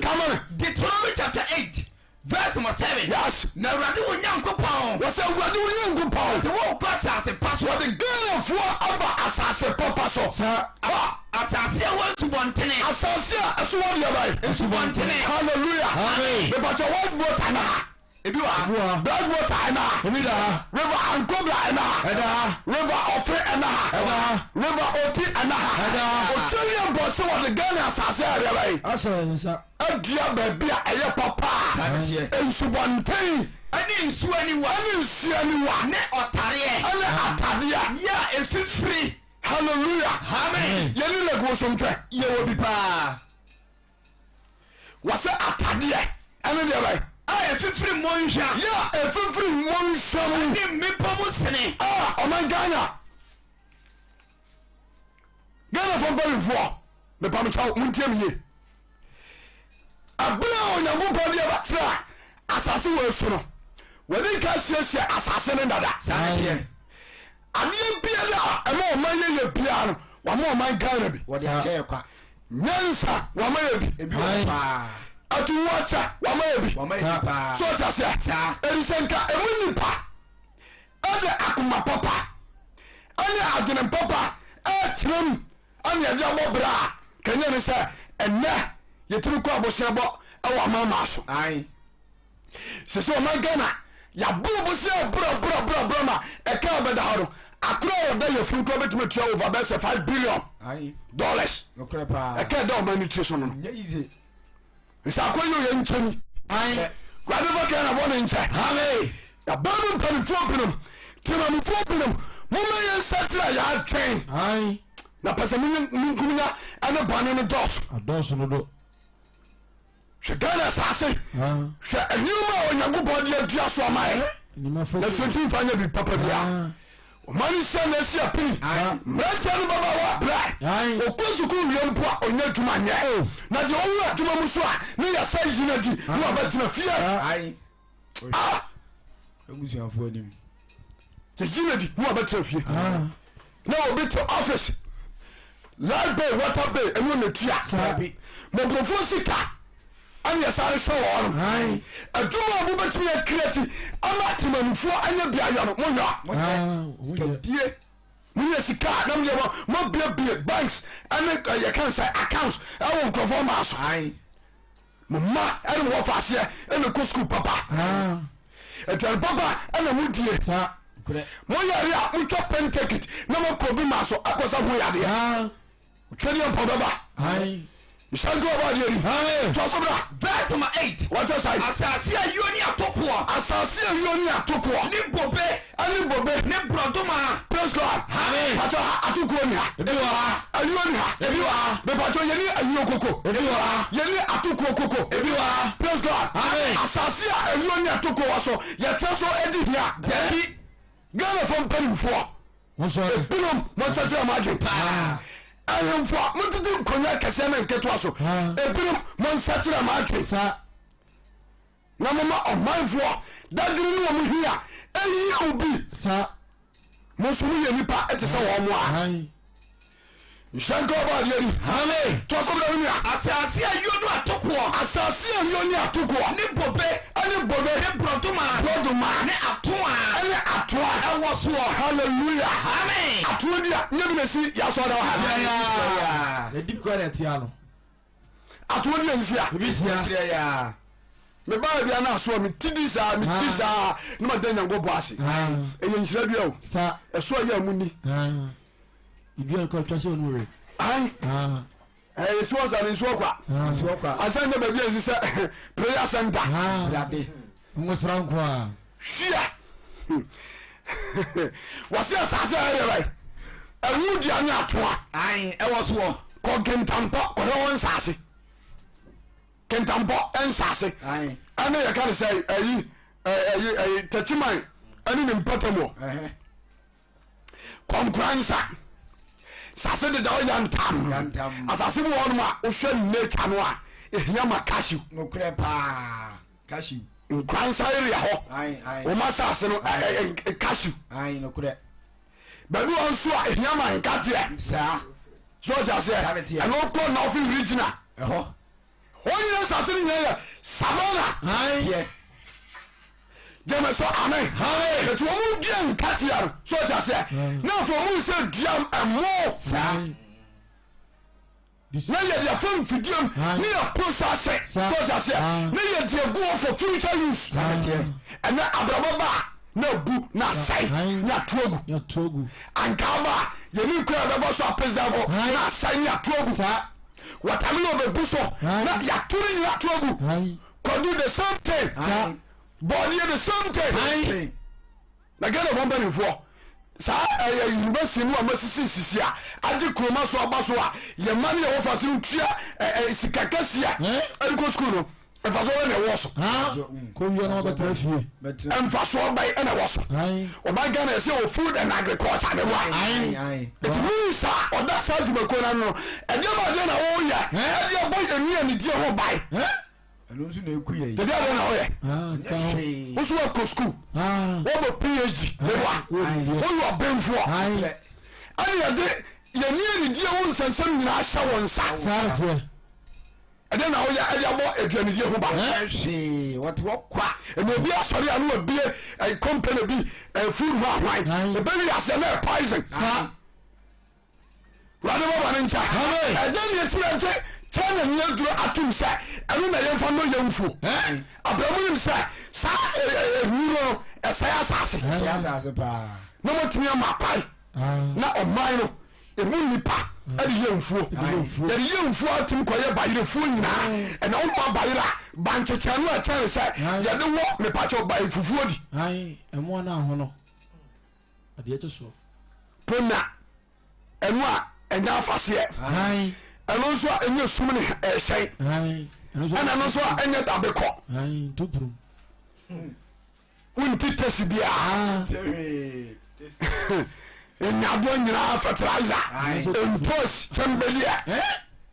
Ka ma me. Deuteronomy chapter 8 verse number 7. Yes. Na Awurade wo Nyankopɔn. Wɔsɛ Awurade wo Nyankopɔn. Wɔde wo kɔ asase pa so. Wɔde Ghanafoɔ aba asase papa so. Sa. Ha. Asase a ɛwɔ nsubɔntene. Asase a ɛso wɔ deɛ bɛn? Nsubɔntene. Hallelujah. Amen. Mepakyɛ white voter na ha. Ebi wɔ ha. Ebi wɔ ha. Black Volta ɛna ha. Ebi da ha. River Ankobra ɛna ha. Ɛda ha. River Ɔfe ɛna ha. Ɛda ha. River Oti ɛna ha. Ɛda ha. Otwa yɛ bɔ sɛ wɔde Ghana asase a ɛyɛ bɛyi. Asɛ yɛn nsa. Adua baabi a ɛyɛ papa Saa a na ɛteɛ. nsubɔnten Ɛne nsuo aniwa. ɛne nsuo aniwa Ne ɔtareɛ. ɛne atadeɛ. Yɛ a ɛfifiri. Hallelujah. Amen. Yɛne Lake Bosomtwe. Yɛwɔ bi paa. Wɔsɛ atadeɛ ɛne deɛ bɛn? A ɛfifiri mmɔnhwa. Yɛ a ɛfifiri mmɔnhwa mu. Ne mmepɔ mu sene. A ɔman Ghana. Ghanafoɔ mpanimfoɔ mepamkyɛw montie me yie. Ɛberɛ a Onyankopɔn de ɛbɛtena asase wɔ so no, wɔde nka siesie asase no dada. Saa na ɛteɛ. Adeɛ biara a ɛma ɔman yɛyɛ biara no, wɔama ɔman Ghana bi. Wɔde akyɛ yɛ kwa. Nyansa wɔama yɛ bi. Ebi wɔ hɔ paa. Atuhoakyɛ wɔama yɛ bi. Wɔama yɛ bi paa. So ɔte aseɛ? Saa. Ɛdi sɛ nka emu nipa ɛde akoma papa ɛne adwene papa ɛtenam ɛne ɛde abɔ bra a kanyɛ ne sɛ ɛnɛ yɛtumi kɔ abosea bɔ ɛwɔ amanaman so. Ae. Sese ɔman Ghana yɛaboro bosea brɔbrɔbrɔbrɔ ma ɛka a bɛda hɔ no akora a ɔda yɛfunu kora bɛtumi atua over bɛsɛ 5 billion Ae. dollars Nokorɛ paa. ɛka ɛda ɔman no tiri so no no Nyɛ easy. nsakɔ yi oyɛ nkyɛni Ae. wurade fa Ghana bɔ ne nkyɛ Amen. yɛbaa mu mpanimfoɔ binom temamufoɔ binom momma yɛn nsakyera yɛ adwen Ae. na pɛ sɛ menkumnya ɛne bɔne no dɔɔso Adɔɔso dodo. Hwɛ Ghana asase. Ah. Hwɛ nneɛma a Onyankopɔn de adua so ama yɛ. Nneɛma fɛ. Na so ntumi nfa nyɛ biribi papa bia. Ah. Ɔman no hyia na asi apini. Ah. Mmeranteɛ no bɛba wɔ abrɛ. Aye. Ɔkɔ sukuu wie mpo a ɔnyɛ adwuma nyɛ. Oh. Na deɛ ɔwɔ adwuma mu so a ne yɛsɛ yi no adi na wabɛtena fie. Aye. Ah. Abusuafoɔ anim. Yɛyi no adi na wabɛtena fie. Ah. Na obi te office light bill water bill ɛno na tua. Dabi. Mɔborɔfoɔ sika ɛne yɛsare hwɛ wɔ hɔnom. Aye. Adwuma a mobɛtumi akreati ama temamufoɔ anyɛ biayɔ no monyɔ. Ah, wonyɛ. Sikadie. Monya sika a na modeɛ moabuebue banks ɛne yɛka sɛ accounts ɛwɔ nkurɔfoɔ maa so. Aye. Mo mma ɛne mo wɔfa aseɛ ɛna kɔ sukuu papa. Aduane papa ɛna mo die. Mo yare a motwa plane ticket na moakɔ obi ma so akɔsa ho yadeɛ. Twɛdeɛ mpɔ bɛba. Nhyira nka ɔbɔ adeɛ ni. Toa so bra. Verse number 8. Wɔkyɛ sae. Asase a ayuo ne atokoɔ. Asase a ayuo ne atokoɔ. Ne bobe. Ɛne bobe. Ne borɔdoma. Praise God. Amen. Patro ha atokoɔ ni ha. Ebi wɔ ha. Ayuo ni ha. Ebi wɔ ha. Mepatro yɛni ayuo koko. Ebi wɔ ha. Yɛni atokoɔ koko. Ebi wɔ ha. Praise God. Amen. Asase a ayuo ne atokoɔ wɔ so yɛtena so adi hia. Dabi. Ghanafoɔ mpanimfoɔ. Monsɔre. Ebinom monsakyera mo adwen. Ahemfo a motete nkonnwa kɛseɛ ne nketewa so. Ebinom monsakyera mo adwen. Sa. Na moma ɔmanfoɔ dadwene ne wɔn hia ɛyi obi. Sa. Mo nso moyɛ nnipa te sɛ wɔn a. Ae. Nhyira nka ɔbɔ adeɛ ni. Amen. Toa so bra me nua. Asase a ayuo ne atokoɔ. Asase a ayuo ne atokoɔ. Ne bobe. Ɛne bobe. Ne borɔdoma. Borɔdoma. Ne atoa. Ɛne atoa. Ɛwɔ soɔ. Hallelujah. Amen. Atoa dua nyɛ bi na esi yasɔ da ha. Yɛdi bi kɔ na ɛtia no. Atoa dua nsia. Ebi sia. Kyerɛ ya. Me ba bia na asoa me ti di saa me ti saa ne ma da Nyankopɔn ase. Ɛyɛ nhyira dua o. Sa. Ɛso a yɛ a mu ni. Dua no kɔ twa sɛ ɔno we. Ayi. Ɛyɛ nsuo sa ne nsuo kwa. Nsuo kwa. Asan nyɛ baabi a nsi sɛ prayer center. Brade. Ngosra nko a. Hwia. Wɔsi asase a ɛyɛ bɛyi. Ɛmu dua ne atoa. Ayi ɛwɔ soɔ. Kɔ Kintampɔ kɔhwɛ wɔn nsaase. Kintampɔ nsaase. Ɛne yɛ ka ne sɛ ɛyi ɛyi ɛyi Tɛkyiman ɛne ne mpɔtam wɔ. Kɔnkora nsa sase deda hɔ yantam asase bi wɔ hɔnom a wohwɛ nature no a ehia ma cashew. Nokorɛ paa cashew. Nkora nsa area hɔ wɔn asase no cashew. Nokorɛ. Baabi wɔ nso a ehia ma nkateɛ. Saa. So ɔte aseɛ ɛno kɔ northern region a. Ɛhɔ. Hɔ nyina nsase no nyina yɛ savannah. Yɛ. Gyeme so amen. Eti wɔn dua nkatea no so ɔte aseɛ na afei wɔn sɛ dua ɛmo. Saa. Na yɛde afa mfidie mu ne yɛ process so ɔte aseɛ ne yɛde agu hɔ for future use. Ɛnɛ abrabɔ ba a na abu na asɛe ne ato agu. Ankaa ba a yɛni kwan a yɛbɛfa so apreserve na asɛe ne ato agu. Watermelon bɛbu so na yɛato ne nyina ato agu. Kwadu the same thing. Bɔɔdeɛ the same thing. Na Ghanafoɔ mpanimfoɔ, saa ɛyɛ university no a masisi sisi a agye kuroma so aba so a yɛn mma ne yɛn wɔfa so no tua ɛɛ sika kɛseɛ ɛde kɔ sukuu no, mfasoɔ bɛn na ɛwɔ so? Kɔwia na wabɛtena fie. Mfasoɔ bɛn ɛna ɛwɔ so? Ɔman Ghana yɛsɛ wɔ food and agriculture ne wa. Eti minista a ɔda saa dwumakuo no ano no, ɛdeɛ ba adeɛ na wɔyɛ ɛde abɔ yɛn nnuanidie ho ban? Ɛno nso na eku yɛn. Dede adeɛ na ɔyɛ. Ah, Woso wakɔ sukuu. Wɔbɔ PhD. Meboa. Woyɛ ɔbenfoɔ. Ɛne yɛde yɛne anidie ho nsɛnsɛm nyinaa hyɛ wɔn nsa. Ɛdeɛ na woyɛ ɛde abɔ aduanidie ho ban. Hwee wɔte hɔ kwa. Ɛna obi asɔre a na wabie company bi food ho ahwan. Ɛbɛwi aseɛ na ɛ poison. Wurade bɔ bɔne nkyɛ. Ɛdɛn na eti yɛgye China ni aduro atom sɛ ɛno na yɛmfa nnɔ yɛn mfuo? Abramu nim sɛ saa nnuro no ɛsɛe asase. Ɛsɛe asase paa. Na wɔatumi ama kwan na ɔman no emu nnipa ɛde yɛ mfuo. Yɛde yɛ mfuo atim kɔyɛ bayerɛfuo nyinaa. Ɛna woma bayerɛ a bankyekyɛ no ɛkyɛn sɛ yɛde wɔ mepakyɛw bae fufuo di. Ɛmoa no ahono. Adeɛ to soɔ. Pona ɛno a ɛnyɛ afaseɛ ɛno nso a ɛnyɛ sum ne ɛhyɛn ɛna ɛno nso a ɛnyɛ dabe kɔ wonti tesi biara nyadoɔ nyinaa fertilizer ntos kyɛmbɛdeɛ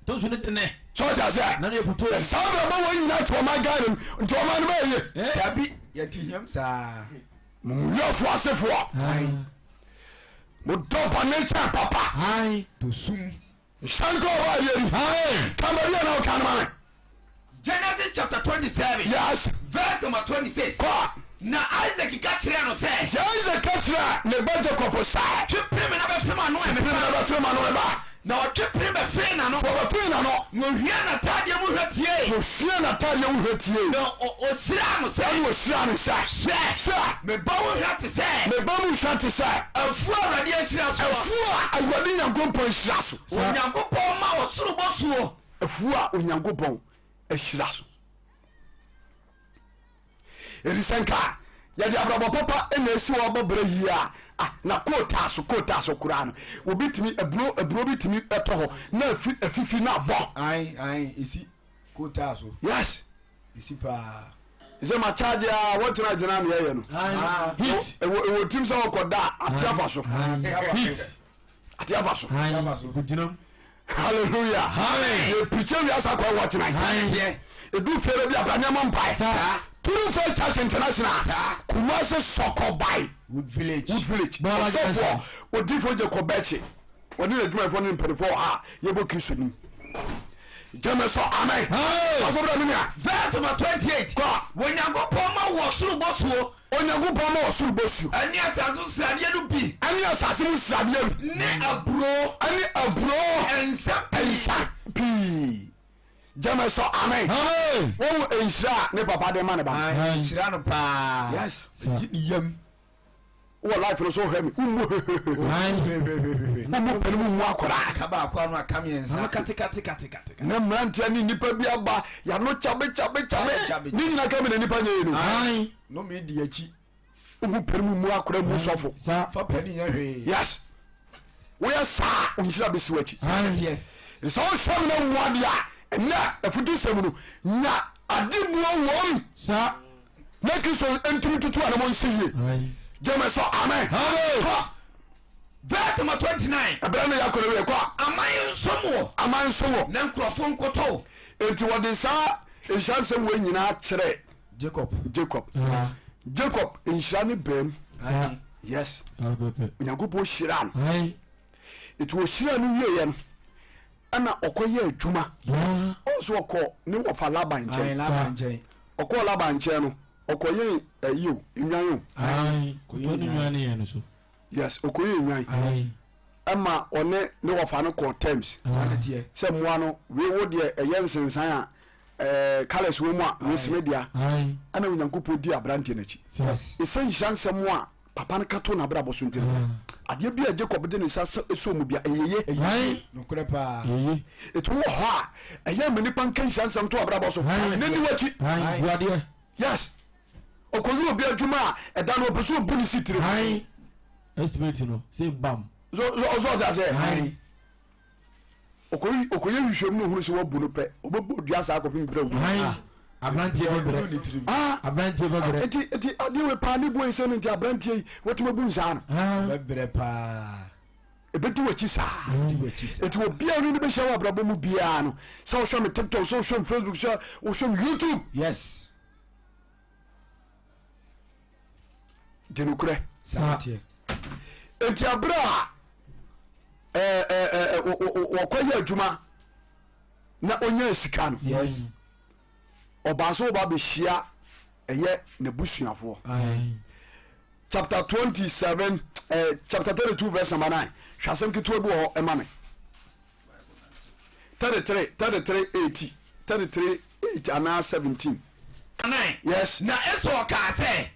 sɛ ɔkyɛ sɛ saa brabɔ wɔ nyina te ɔma Ghana mu nti ɔma no bɛyɛ mumuyɔfoɔ asefoɔ Modɔ bɔne kyɛn papa. Nhyɛ nka ɔba yɛ yi. Ka baabi a na ɔka no ma me. Genesis chapter 27. Yes. Verse number 26. Kɔ. Na Isaac ka kyerɛɛ no sɛ. Nti Isaac ka kyerɛɛ ne ba Jacob sɛ. Twe pere me na bɛfe m'ano ɛ me ba. Twe pere me na bɛfe m'ano me ba. Na ɔtwe pere bɛfee n'ano. Nti ɔbɛfee n'ano. Na ohwiee n'ataadeɛ mu hwa tiee. Nti ohwiee n'ataadeɛ mu hwa tiee. Na ɔhyiraa no sɛ. Ɛna ɔhyiraa no sɛ. Hwɛ! Hwɛ! Me ba mu hwa te sɛ. Me ba mu hwa te sɛ. Afuo a Awurade ahyira soɔ. Afuo a Awurade Nyankopɔn ahyira so. Onyankopɔn ma ɔsoro bosuo. Afuo a Onyankopɔn ahyira so. Efisɛ nka yɛde abrabɔ papa na esi hɔ bɔ bra yie a, ah, na kootaa so kootaa so koraa no, obi tumi aburo aburo bi tumi tɔ hɔ na afi afifi na abɔ. Ae ae esi kootaa so. Yes. Esi paa. Sɛ ma charge a wɔtena gyina na yɛyɛ no. Heat. Ɛwɔ ɛwɔ tim sɛ ɔkɔ da ate afa so. Heat. Ate afa so. Gyinam. Hallelujah. Yɛ pirikyi wiase akɔ ɛwɔ tonight. Edu fiere bi abira nneɛma mpae. Turu Faith Church International. Kumasi Sɔkɔbae. Wood Village. Wood Village. Ɔsɔfoɔ odiifoɔ Jacob Bɛkye. Ɔne n'adwumayɛfoɔ ne mpanimfoɔ wɔ ha a yɛbɔ Kristo nim. Gyeme sɔ amen. Ɔsɔ bra me nua. Verse number 28. Kɔ. Onyankopɔn ma wɔ soro bosuo. Onyankopɔn ma ɔsoro bosuo. Ɛne asase so sradeɛ no bi. Ɛne asase mu sradeɛ bi. Ne aburoo. Ɛne aburoo. Nsa pii. Nsa pii. Gyeme sɔ amen. Wɔn nhyira a ne papa de ma ne ba. Nhyira no paa. Yes. Yi ne yam. Wɔ life no so hwɛ me. Wummu hwehwehwɛ. Wummu pɛne mu mmu akwadaa. Ka baako ano aka mmiɛnsa. Na mmeranteɛ ne nnipa bi aba yano kyabe kyabe kyabe. Ne nyina ka bi na nnipa nyɛ yɛ no. Nnome di akyi. Wobu pɛn mu mu akora mu sɔfo. Fa pɛn nyɛ hwee. Yes. Woyɛ saa a, nhyira bɛsi w'akyi. Sɛ wohwɛ me na wu adeɛ a, ɛnɛ afutusɛm no nya adebuo wom. Na Kristo ntumi tutu anamɔ nsi yie. Gyeme sɔ amen. Kɔ. Verse number 29. Ɛberɛ no yɛakɔ no wie kɔ. Aman nsom wɔ. Aman nsom wɔ. Na nkurɔfo nkoto. Enti wɔde saa nhyira nsɛm wei nyinaa kyerɛ Jacob. Jacob. Jacob nhyira ne baam. Yes. Onyankopɔn hyira no. Nti ɔhyira no wieɛ no ɛna ɔkɔyɛ adwuma. Ɔnso ɔkɔ ne wɔfa Laban nkyɛn. Ɔkɔɔ Laban nkyɛn no ɔkɔyɛ ɛyi o nnwan o. Yes, ɔkɔyɛ nnwan. Ɛma ɔne ne wɔfa no kɔɔ terms sɛ mmoa no wei wo deɛ ɛyɛ nsensan a ɛɛ colours wɔ mu a wei seme dea. Ɛna Onyankopɔn di aberanteɛ no akyi. Ɛsɛ nhyira nsɛm a papa no ka to n'abrabɔ so nti no adeɛ bi a Jacob de ne nsa sɔ mu bia ɛyɛ ye. Nokorɛ paa. Ɛti wɔ hɔ a ɛyɛ ma nipa nka nhyira nsɛm to abrabɔ so na ni w'akyi. Yes. Ɔkɔyɛ obi adwuma a ɛda no ɔpɛ sɛ ɔbu ne sitire. Ae estimate no say bam. So so ɔsɔ ɔsɛ asɛ. Ae. Ɔkɔyɛ ɔkɔyɛ nhwehwɛmu na ohunu sɛ wabu no pɛ ɔbɛbɔ dua saa kɔpem berɛ owu. Ae aberanteɛ bɛbrɛ. Ah aberanteɛ bɛbrɛ. Nti nti adeɛ wei paa ne bu yi sɛ no nti aberanteɛ yi watumi abu nsaa no. Bɛbrɛ paa. Ɛbɛdi w'akyi saa. Nti obiara ne no bɛhyia wɔ abrabɔ mu biara no sɛ wohwɛ me TikTok sɛ wohwɛ me Facebook sɛ wohwɛ me YouTube. Yes. Di nokorɛ. Nti aberɛ a wɔkɔyɛ adwuma na ɔnya sika no ɔbaa so wɔba bɛhyia ɛyɛ n'abusuafoɔ. Chapter 27 eh, chapter 32 verse number 9 hwɛ asɛm ketewa bi wɔ hɔ ɛma me. 33 33 80 33 8 anaa 17. 9. Yes. Na Esau kaa sɛ.